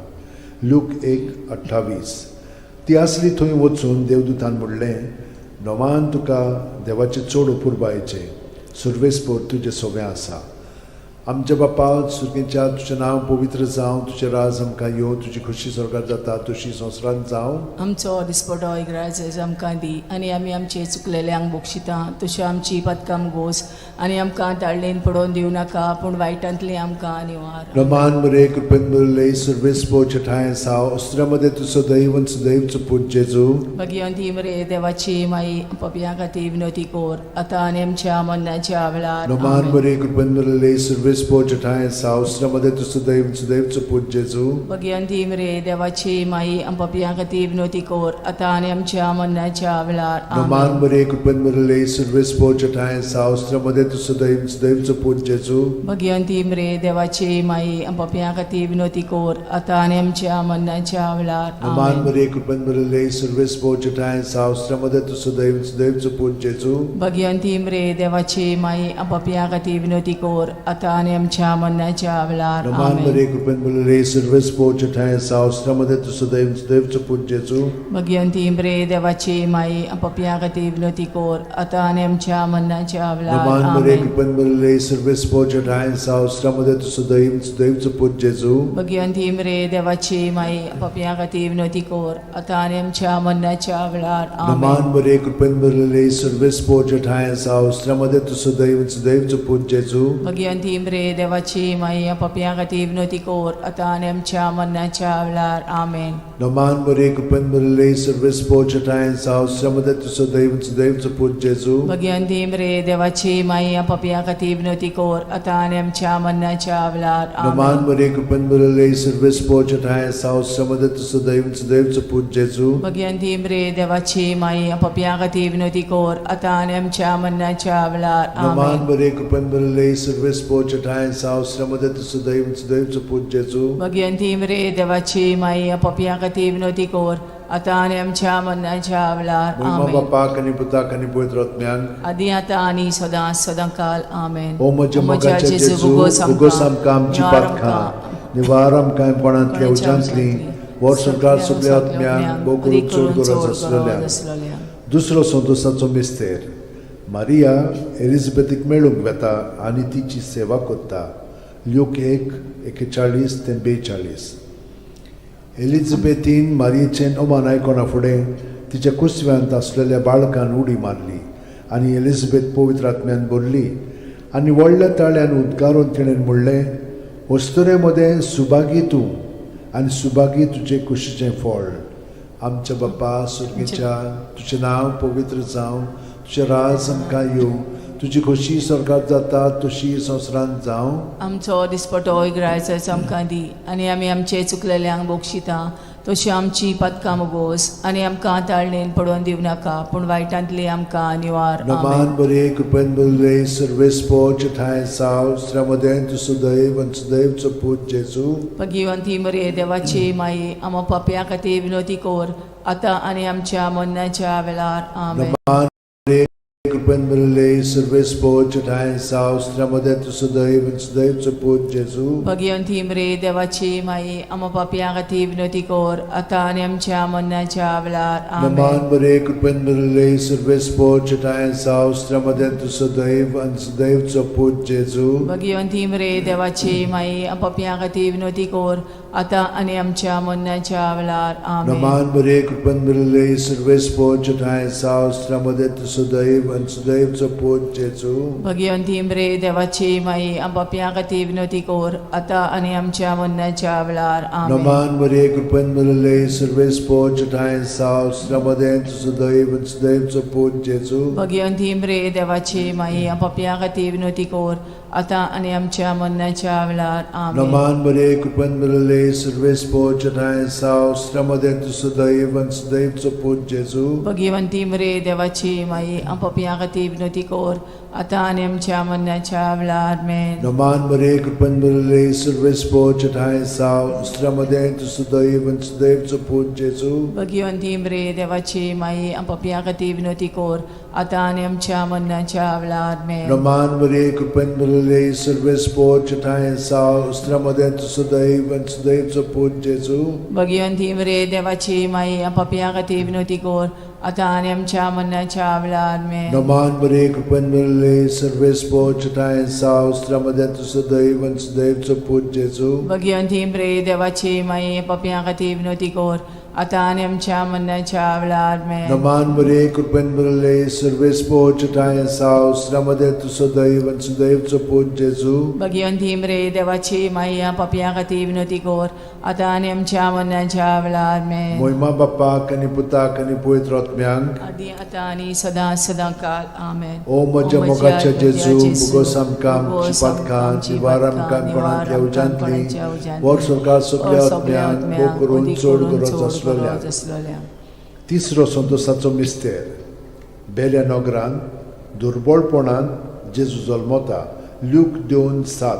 लूक 1:28. ती आसली थंय वचून देवदूतान म्हणलें, नवान तुका देवाचें चड अपुरबायेचें सुर्वेसपोर तुजें सोवें आसा. आमच्या बापा सुर्गेच्या तुजें नांव पवित्र जावं, तुजें राज आमकां येवं, तुजी खोशी स्वर्गात जाता तशी संवसारांत जावं. आमचो दिसपटो इग्राज आमकां दी आनी आमी आमचे चुकलेल्यांक बक्षिता तश्यो आमची पदकां गोस आनी आमकां ताळणेन पडोवन दिवं नाका पूण वायटांतली आमकां निवार. रमान मरे कृपेन भरिल्ले सर्वेस्पो छठाय साव अस्त्र्यामध्ये तूं सदैव आनी सदैवचो पूत जेजू. भगिवंती मरे देवाची माई, पपयां खातीर विनवती कोर आतां आनी आमच्या मरणाच्या वेळार. रमान आमेन. मरे कृपेन भरिल्ले सर्वेस्पो छठाय साव अस्त्र्यामध्ये तूं सदैव आनी सदैवचो पूत जेजू. भगिवंती मरे देवाची माई, पपयां खातीर विनवती कोर आतां आनी आमच्या मरणाच्या वेळार. रमान आमेन. मरे कृपेन भरिल्ले सर्वेस्पो छठाय साव अस्त्र्यामध्ये तूं सदैव आनी सदैवचो पूत जेजू. भगिवंती मरे देवाची माई, पपयां खातीर विनवती कोर आतां आनी आमच्या मरणाच्या वेळार. रमान आमेन. मरे कृपेन भरिल्ले सर्वेस्पो छठाय साव अस्त्र्यामध्ये तूं सदैव आनी सदैवचो पूत जेजू. भगिवंती मरे देवाची माई, पपयां खातीर विनवती कोर आतां आनी आमच्या मरणाच्या वेळार. रमान आमेन. मरे कृपेन भरिल्ले सर्वेस्पो छठाय साव अस्त्र्यामध्ये तूं सदैव आनी सदैवचो पूत जेजू. भगिवंती मरे देवाची माई, पपयां खातीर विनवती कोर आतां आनी आमच्या मरणाच्या वेळार. रमान मरे आमेन. कृपेन भरिल्ले सर्वेस्पो छठाय साव अस्त्र्यामध्ये तूं सदैव आनी सदैवचो पूत जेजू. भगिवंती मरे देवाची माई, पपयां खातीर विनवती कोर आतां आनी आमच्या मरणाच्या वेळार. रमान आमेन. मरे कृपेन भरिल्ले सर्वेस्पो छठाय साव अस्त्र्यामध्ये तूं सदैव आनी सदैवचो पूत जेजू. भगिवंती मरे देवाची माई, पपयां खातीर विनवती कोर आतां आनी आमच्या मरणाच्या वेळार. आमेन. रमान मरे कृपेन भरिल्ले सर्वेस्पो छठाय साव अस्त्र्यामध्ये तूं सदैव आनी सदैवचो पूत जेजू. भगिवंती मरे देवाची माई, पपयां खातीर विनवती कोर आतां आनी आमच्या मरणाच्या वेळार. रमान आमेन. मरे कृपेन भरिल्ले सर्वेस्पो छठाय साव अस्त्र्यामध्ये तूं सदैव आनी सदैवचो पूत जेजू. भगिवंती मरे देवाची माई, पपयां खातीर विनवती कोर आतां आनी आमच्या मरणाच्या वेळार. रमान आमेन. मरे कृपेन भरिल्ले सर्वेस्पो छठाय साव अस्त्र्यामध्ये तूं सदैव आनी सदैवचो पूत जेजू. भगिवंती मरे देवाची माई, पपयां खातीर विनवती कोर आतां आनी आमच्या मरणाच्या वेळार. महिमा आमेन. बापाक आनी पुताक आनी पवित्र आत्म्याक. आदी आतां आनी सदां सदां काल. आमेन. ओ म्हज्या मोगाच्या जेजू, उगोस आमकां आमची पातकां, निवार आमकां कोणांतल्या उज्यांतली, वर्सभर सगळ्या आत्म्यांक भोव करून चड गरज आसलेल्या. दुसरो संतोषाचो मिस्तेर, मारिया एलिझाबेथीक मेळूंक वेता आनी तिची सेवा करता. ल्यूक 1:41 ते 42. एलिझाबेथीन मारियेचें अमान आयकना फुडें तिच्या कुसव्यांत आसलेल्या बाळकान उडी मारली आनी एलिझाबेथ पवित्र आत्म्यान भरली आनी व्हडल्या ताळ्यान उद्गारून तिणें म्हणलें, अस्तुरे मदें सुभागी तूं आनी सुभागी तुजे कुशीचें फळ. आमच्या बापा सुर्गेच्या, तुजें नांव पवित्र जावं, तुजें राज आमकां येवं, तुजी खोशी स्वर्गात जाता तशी संवसारांत जावं. आमचो दिसपटो इग्रायचो आमकां दी आनी आमी आमचे चुकलेल्यांक बक्षिता तशी आमची पदकां मोगोस आनी आमकां ताळणेन पडोवन दिवं नाका पूण वायटांतली आमकां निवार. नमान आमेन. बरे कृपेन बरले सर्वेस्पो ठांय साव स्त्र्यामदें तूं सुदैव आनी सुदैवचो पूत जेजू. भगिवंती मरे देवाची माई, आमा पापया खातीर विनवती कोर आतां आनी आमच्या मरणाच्या वेळार. आमेन. नमान बरे कृपेन बरले सर्वेस्पो ठांय साव स्त्र्यामदें तूं सुदैव आनी सुदैवचो पूत जेजू. भगिवंती मरे देवाची माई, आमा पापया खातीर विनवती कोर आतां आनी आमच्या मरणाच्या वेळार. नमान आमेन. बरे कृपेन बरले सर्वेस्पो ठांय साव स्त्र्यामदें तूं सुदैव आनी सुदैवचो पूत जेजू. भगिवंती मरे देवाची माई, पापया खातीर विनवती कोर आतां आनी आमच्या मरणाच्या वेळार. आमेन. नमान बरे कृपेन बरले सर्वेस्पो ठांय साव स्त्र्यामदें तूं सुदैव आनी सुदैवचो पूत जेजू. भगिवंती मरे देवाची माई, पापया खातीर विनवती कोर आतां आनी आमच्या मरणाच्या वेळार. आमेन. नमान मरे कृपेन भरिल्ले सर्वेस्पो ठांय साव स्त्र्यामदें तूं सुदैव आनी सुदैवचो पूत जेजू. भगिवंती मरे देवाची माई, पापया खातीर विनवती कोर आतां आनी आमच्या मरणाच्या वेळार. आमेन. नमान मरे कृपेन भरिल्ले सर्वेस्पो ठांय साव स्त्र्यामदें तूं सुदैव आनी सुदैवचो पूत जेजू. भगिवंती मरे देवाची माई, पापया खातीर विनवती कोर आतां आनी आमच्या मरणाच्या वेळार. आमेन. नमान मरे कृपेन भरिल्ले सर्वेस्पो ठांय साव स्त्र्यामदें तूं सुदैव आनी सुदैवचो पूत जेजू. भगिवंती मरे देवाची माई, पापया खातीर विनवती कोर आतां आनी आमच्या मरणाच्या वेळार. आमेन. नमान मरे कृपेन भरिल्ले सर्वेस्पो ठांय साव स्त्र्यामदें तूं सुदैव आनी सुदैवचो पूत जेजू. भगिवंती मरे देवाची माई, पापया खातीर विनवती कोर आतां आनी आमच्या मरणाच्या वेळार आमेन. नमान बरे कृपेन भरिल्ले सर्वेस्पोर साव स्त्र्यामध्ये तूं सदैव आनी सदैवचो पूत जेजू. भगिवंती प्रे देवाची माई पापयां खातीर विनवती कर आतां आनी आमच्या मरणाच्या वेळार आमेन. नमान बरे कृपेन भरिल्ले सर्वेस्पोर साव स्त्र्यामध्ये तूं सदैव आनी सदैवचो पूत जेजू. भगिवंती रे देवाची माई पापयां खातीर विनवती कर आतां आनी आमच्या मरणाच्या वेळार आमेन. मोहिमा बाप्पाक आनी पुताक आनी पवित्र आत्म्यांक. आदी आतां आनी सदां सदां काल आमेन. ओ म्हज्या मोगाच्या जेजू, मुगोस आमकां आमची पातकां निवार आमकां कोणांतल्या उज्यांतली वर सरकार सगल्या आत्म्यांक भोग करून चड गरज आसलेल्या. आसलेल्या. तिसरो संतोसाचो मिस्तेर, बेल्या नगरान दुर्बळपणान जेजू जल्मता, ल्यूक 2:7.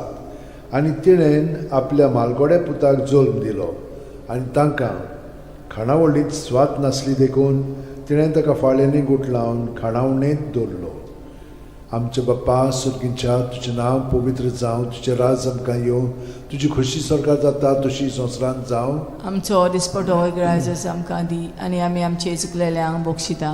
आनी तिणेन आपल्या मालगोड्या पुताक जल्म दिलो आनी तांकां खाणावळींत स्वाद नासली देखून तिणें ताका फाळ्यांनी गुठलावन खाणावणेंत दवरलो. आमच्या बाप्पा सुर्गींच्या, तुजें नांव पवित्र जावं, तुजें राज आमकां येवं, तुजी खोशी सरकार जाता तशी संवसारांत जावं. आमचो दिसपटो ग्रायजस आमकां दी आनी आमी आमचे चुकलेल्यांक बक्षिता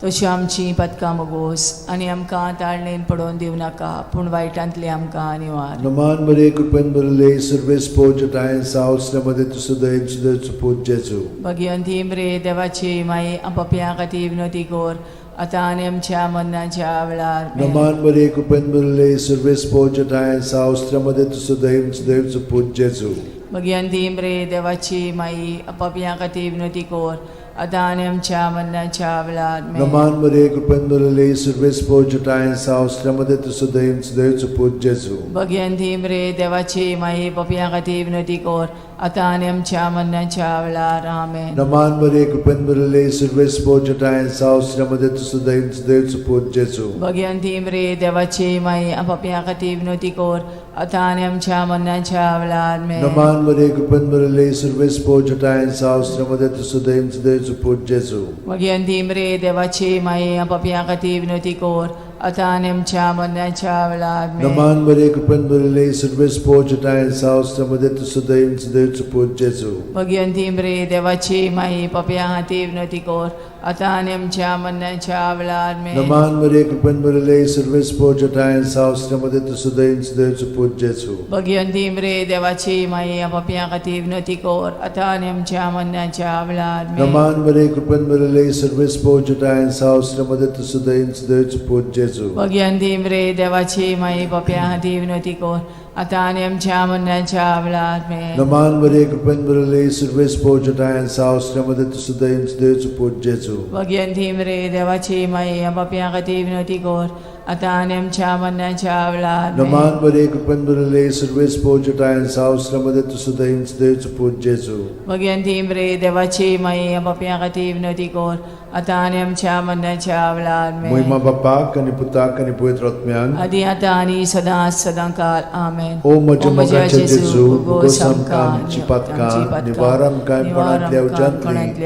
तशी आमची पदकां मोगोस आनी आमकां ताळणेन पडोवन दिवं नाका पूण वायटांतली आमकां निवार. नमान बरे कृपेन भरिल्ले सर्वेस्पोर जटायेन सावसल्यामध्ये तूं सदैव सदैव पूत जेजू. भगिवंती रे देवाची माई पापयां खातीर विनवती कर आतां आनी आमच्या मरणाच्या वेळार आमेन. नमान बरे कृपेन भरिल्ले सर्वेस्पोर जटायेन सावसल्यामध्ये तूं सदैव सदैव पूत जेजू. भगिवंती रे देवाची माई पापयां खातीर विनवती कर आतां आनी आमच्या मरणाच्या वेळार आमेन. नमान बरे कृपेन भरिल्ले सर्वेस्पोर जटायेन सावसल्यामध्ये तूं सदैव सदैव पूत जेजू. भगिवंती रे देवाची माई पापयां खातीर विनवती कर आतां आनी आमच्या मरणाच्या वेळार आमेन. नमान बरे कृपेन भरिल्ले सर्वेस्पोर जटायेन सावसल्यामध्ये तूं सदैव सदैव पूत जेजू. भगिवंती रे देवाची माई पापयां खातीर विनवती कर आतां आनी आमच्या मरणाच्या वेळार आमेन. नमान बरे कृपेन भरिल्ले सर्वेस्पोर जटायेन सावसल्यामध्ये तूं सदैव सदैव पूत जेजू. भगिवंती रे देवाची माई पापयां खातीर विनवती कर आतां आनी आमच्या मरणाच्या वेळार आमेन. नमान बरे कृपेन भरिल्ले सर्वेस्पोर जटायेन सावसल्यामध्ये तूं सदैव सदैव पूत जेजू. भगिवंती रे देवाची माई पापयां खातीर विनवती कर आतां आनी आमच्या मरणाच्या वेळार आमेन. नमान बरे कृपेन भरिल्ले सर्वेस्पोर जटायेन सावसल्यामध्ये तूं सदैव सदैव पूत जेजू. भगिवंती रे देवाची माई पापयां खातीर विनवती कर आतां आनी आमच्या मरणाच्या वेळार आमेन. नमान बरे कृपेन भरिल्ले सर्वेस्पोर जटायेन सावसल्यामध्ये तूं सदैव सदैव पूत जेजू. भगिवंती रे देवाची माई पापयां खातीर विनवती कर आतां आनी आमच्या मरणाच्या वेळार आमेन. नमान बरे कृपेन भरिल्ले सर्वेस्पोर जटायेन सावसल्यामध्ये तूं सदैव सदैव पूत जेजू. भगिवंती रे देवाची माई पापयां खातीर विनवती कर आतां आनी आमच्या मरणाच्या वेळार आमेन. नमान बरे कृपेन भरिल्ले सर्वेस्पोर जटायेन सावसल्यामध्ये तूं सदैव सदैव पूत जेजू. भगिवंती रे देवाची माई पापयां खातीर विनवती कर आतां आनी आमच्या मरणाच्या वेळार आमेन. मोहिमा बाप्पाक आनी पुताक आनी पवित्र आत्म्यान. आदी आतां आनी सदां सदां काल आमेन. ओ म्हज्या मोगाच्या जेजू, मुगोस आमकां आमची पातकां निवार आमकां कोणांतल्या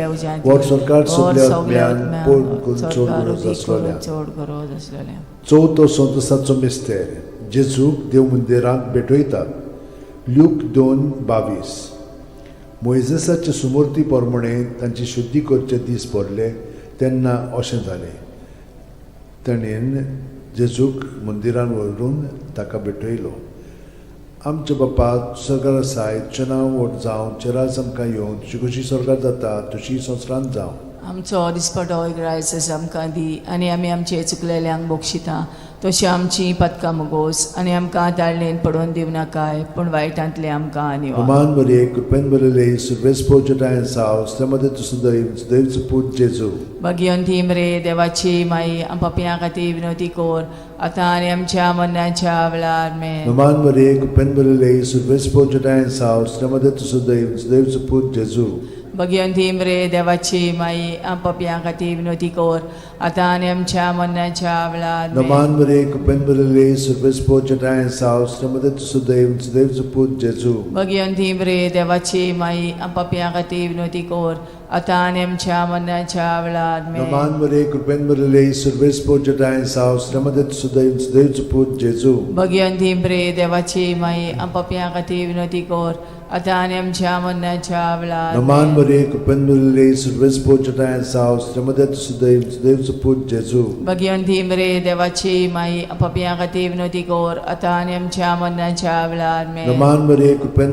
उज्यांतली वर सरकार सगल्या आत्म्यान पोट करून चड गरज आसलेल्या. चड गरज आसलेल्या. चवथो संतोसाचो मिस्तेर, जेजूक देव मंदिरांत भेटयतात, ल्यूक 2:22. मोयजेसाचे सुमूर्ती प्रमाणे तांची शुद्धी करचे दीस भरले तेन्ना अशें जालें, ताणें जेजूक मंदिरान व्हरून ताका भेटयलो. आमच्या बाप्पा सरकार आसाय, तुजें नांव व्हड जावं, तुजें राज आमकां येवं, तुजी खोशी सरकार जाता तशी संवसारांत जावं. आमचो दिसपटो ग्रायसस आमकां दी आनी आमी आमचे चुकलेल्यांक बक्षिता तशी आमची पदकां मुगोस आनी आमकां ताळणेन पडोवन दिवं नाकाय पूण वायटांतले आमकां निवार. नमान बरे कृपेन भरिल्ले सर्वेस्पोर जटायेन साव स्त्र्यामध्ये तूं सदैव सदैवचो पूत जेजू. भगिवंती रे देवाची माई पापयां खातीर विनवती कर आतां आनी आमच्या मरणाच्या वेळार आमेन. नमान बरे कृपेन भरिल्ले सर्वेस्पोर जटायेन साव स्त्र्यामध्ये तूं सदैव सदैवचो पूत जेजू. भगिवंती रे देवाची माई पापयां खातीर विनवती कर आतां आनी आमच्या मरणाच्या वेळार आमेन. नमान बरे कृपेन भरिल्ले सर्वेस्पोर जटायेन साव स्त्र्यामध्ये तूं सदैव सदैवचो पूत जेजू. भगिवंती रे देवाची माई पापयां खातीर विनवती कर आतां आनी आमच्या मरणाच्या वेळार आमेन. नमान बरे कृपेन भरिल्ले सर्वेस्पोर जटायेन साव स्त्र्यामध्ये तूं सदैव सदैवचो पूत जेजू. भगिवंती रे देवाची माई पापयां खातीर विनवती कर आतां आनी आमच्या मरणाच्या वेळार. नमान मरिये, कृपेन भरिल्ले, सर्वेस्पोर जटाय साव, श्रीमदत सुदैव, सुदैव सुपूत जेजू. भगिवंती मरे देवाची माई, पापयां खातीर विनवती कर, आतां आनी आमच्या मरणाच्या वेळार. आमेन. नमान मरिये, कृपेन.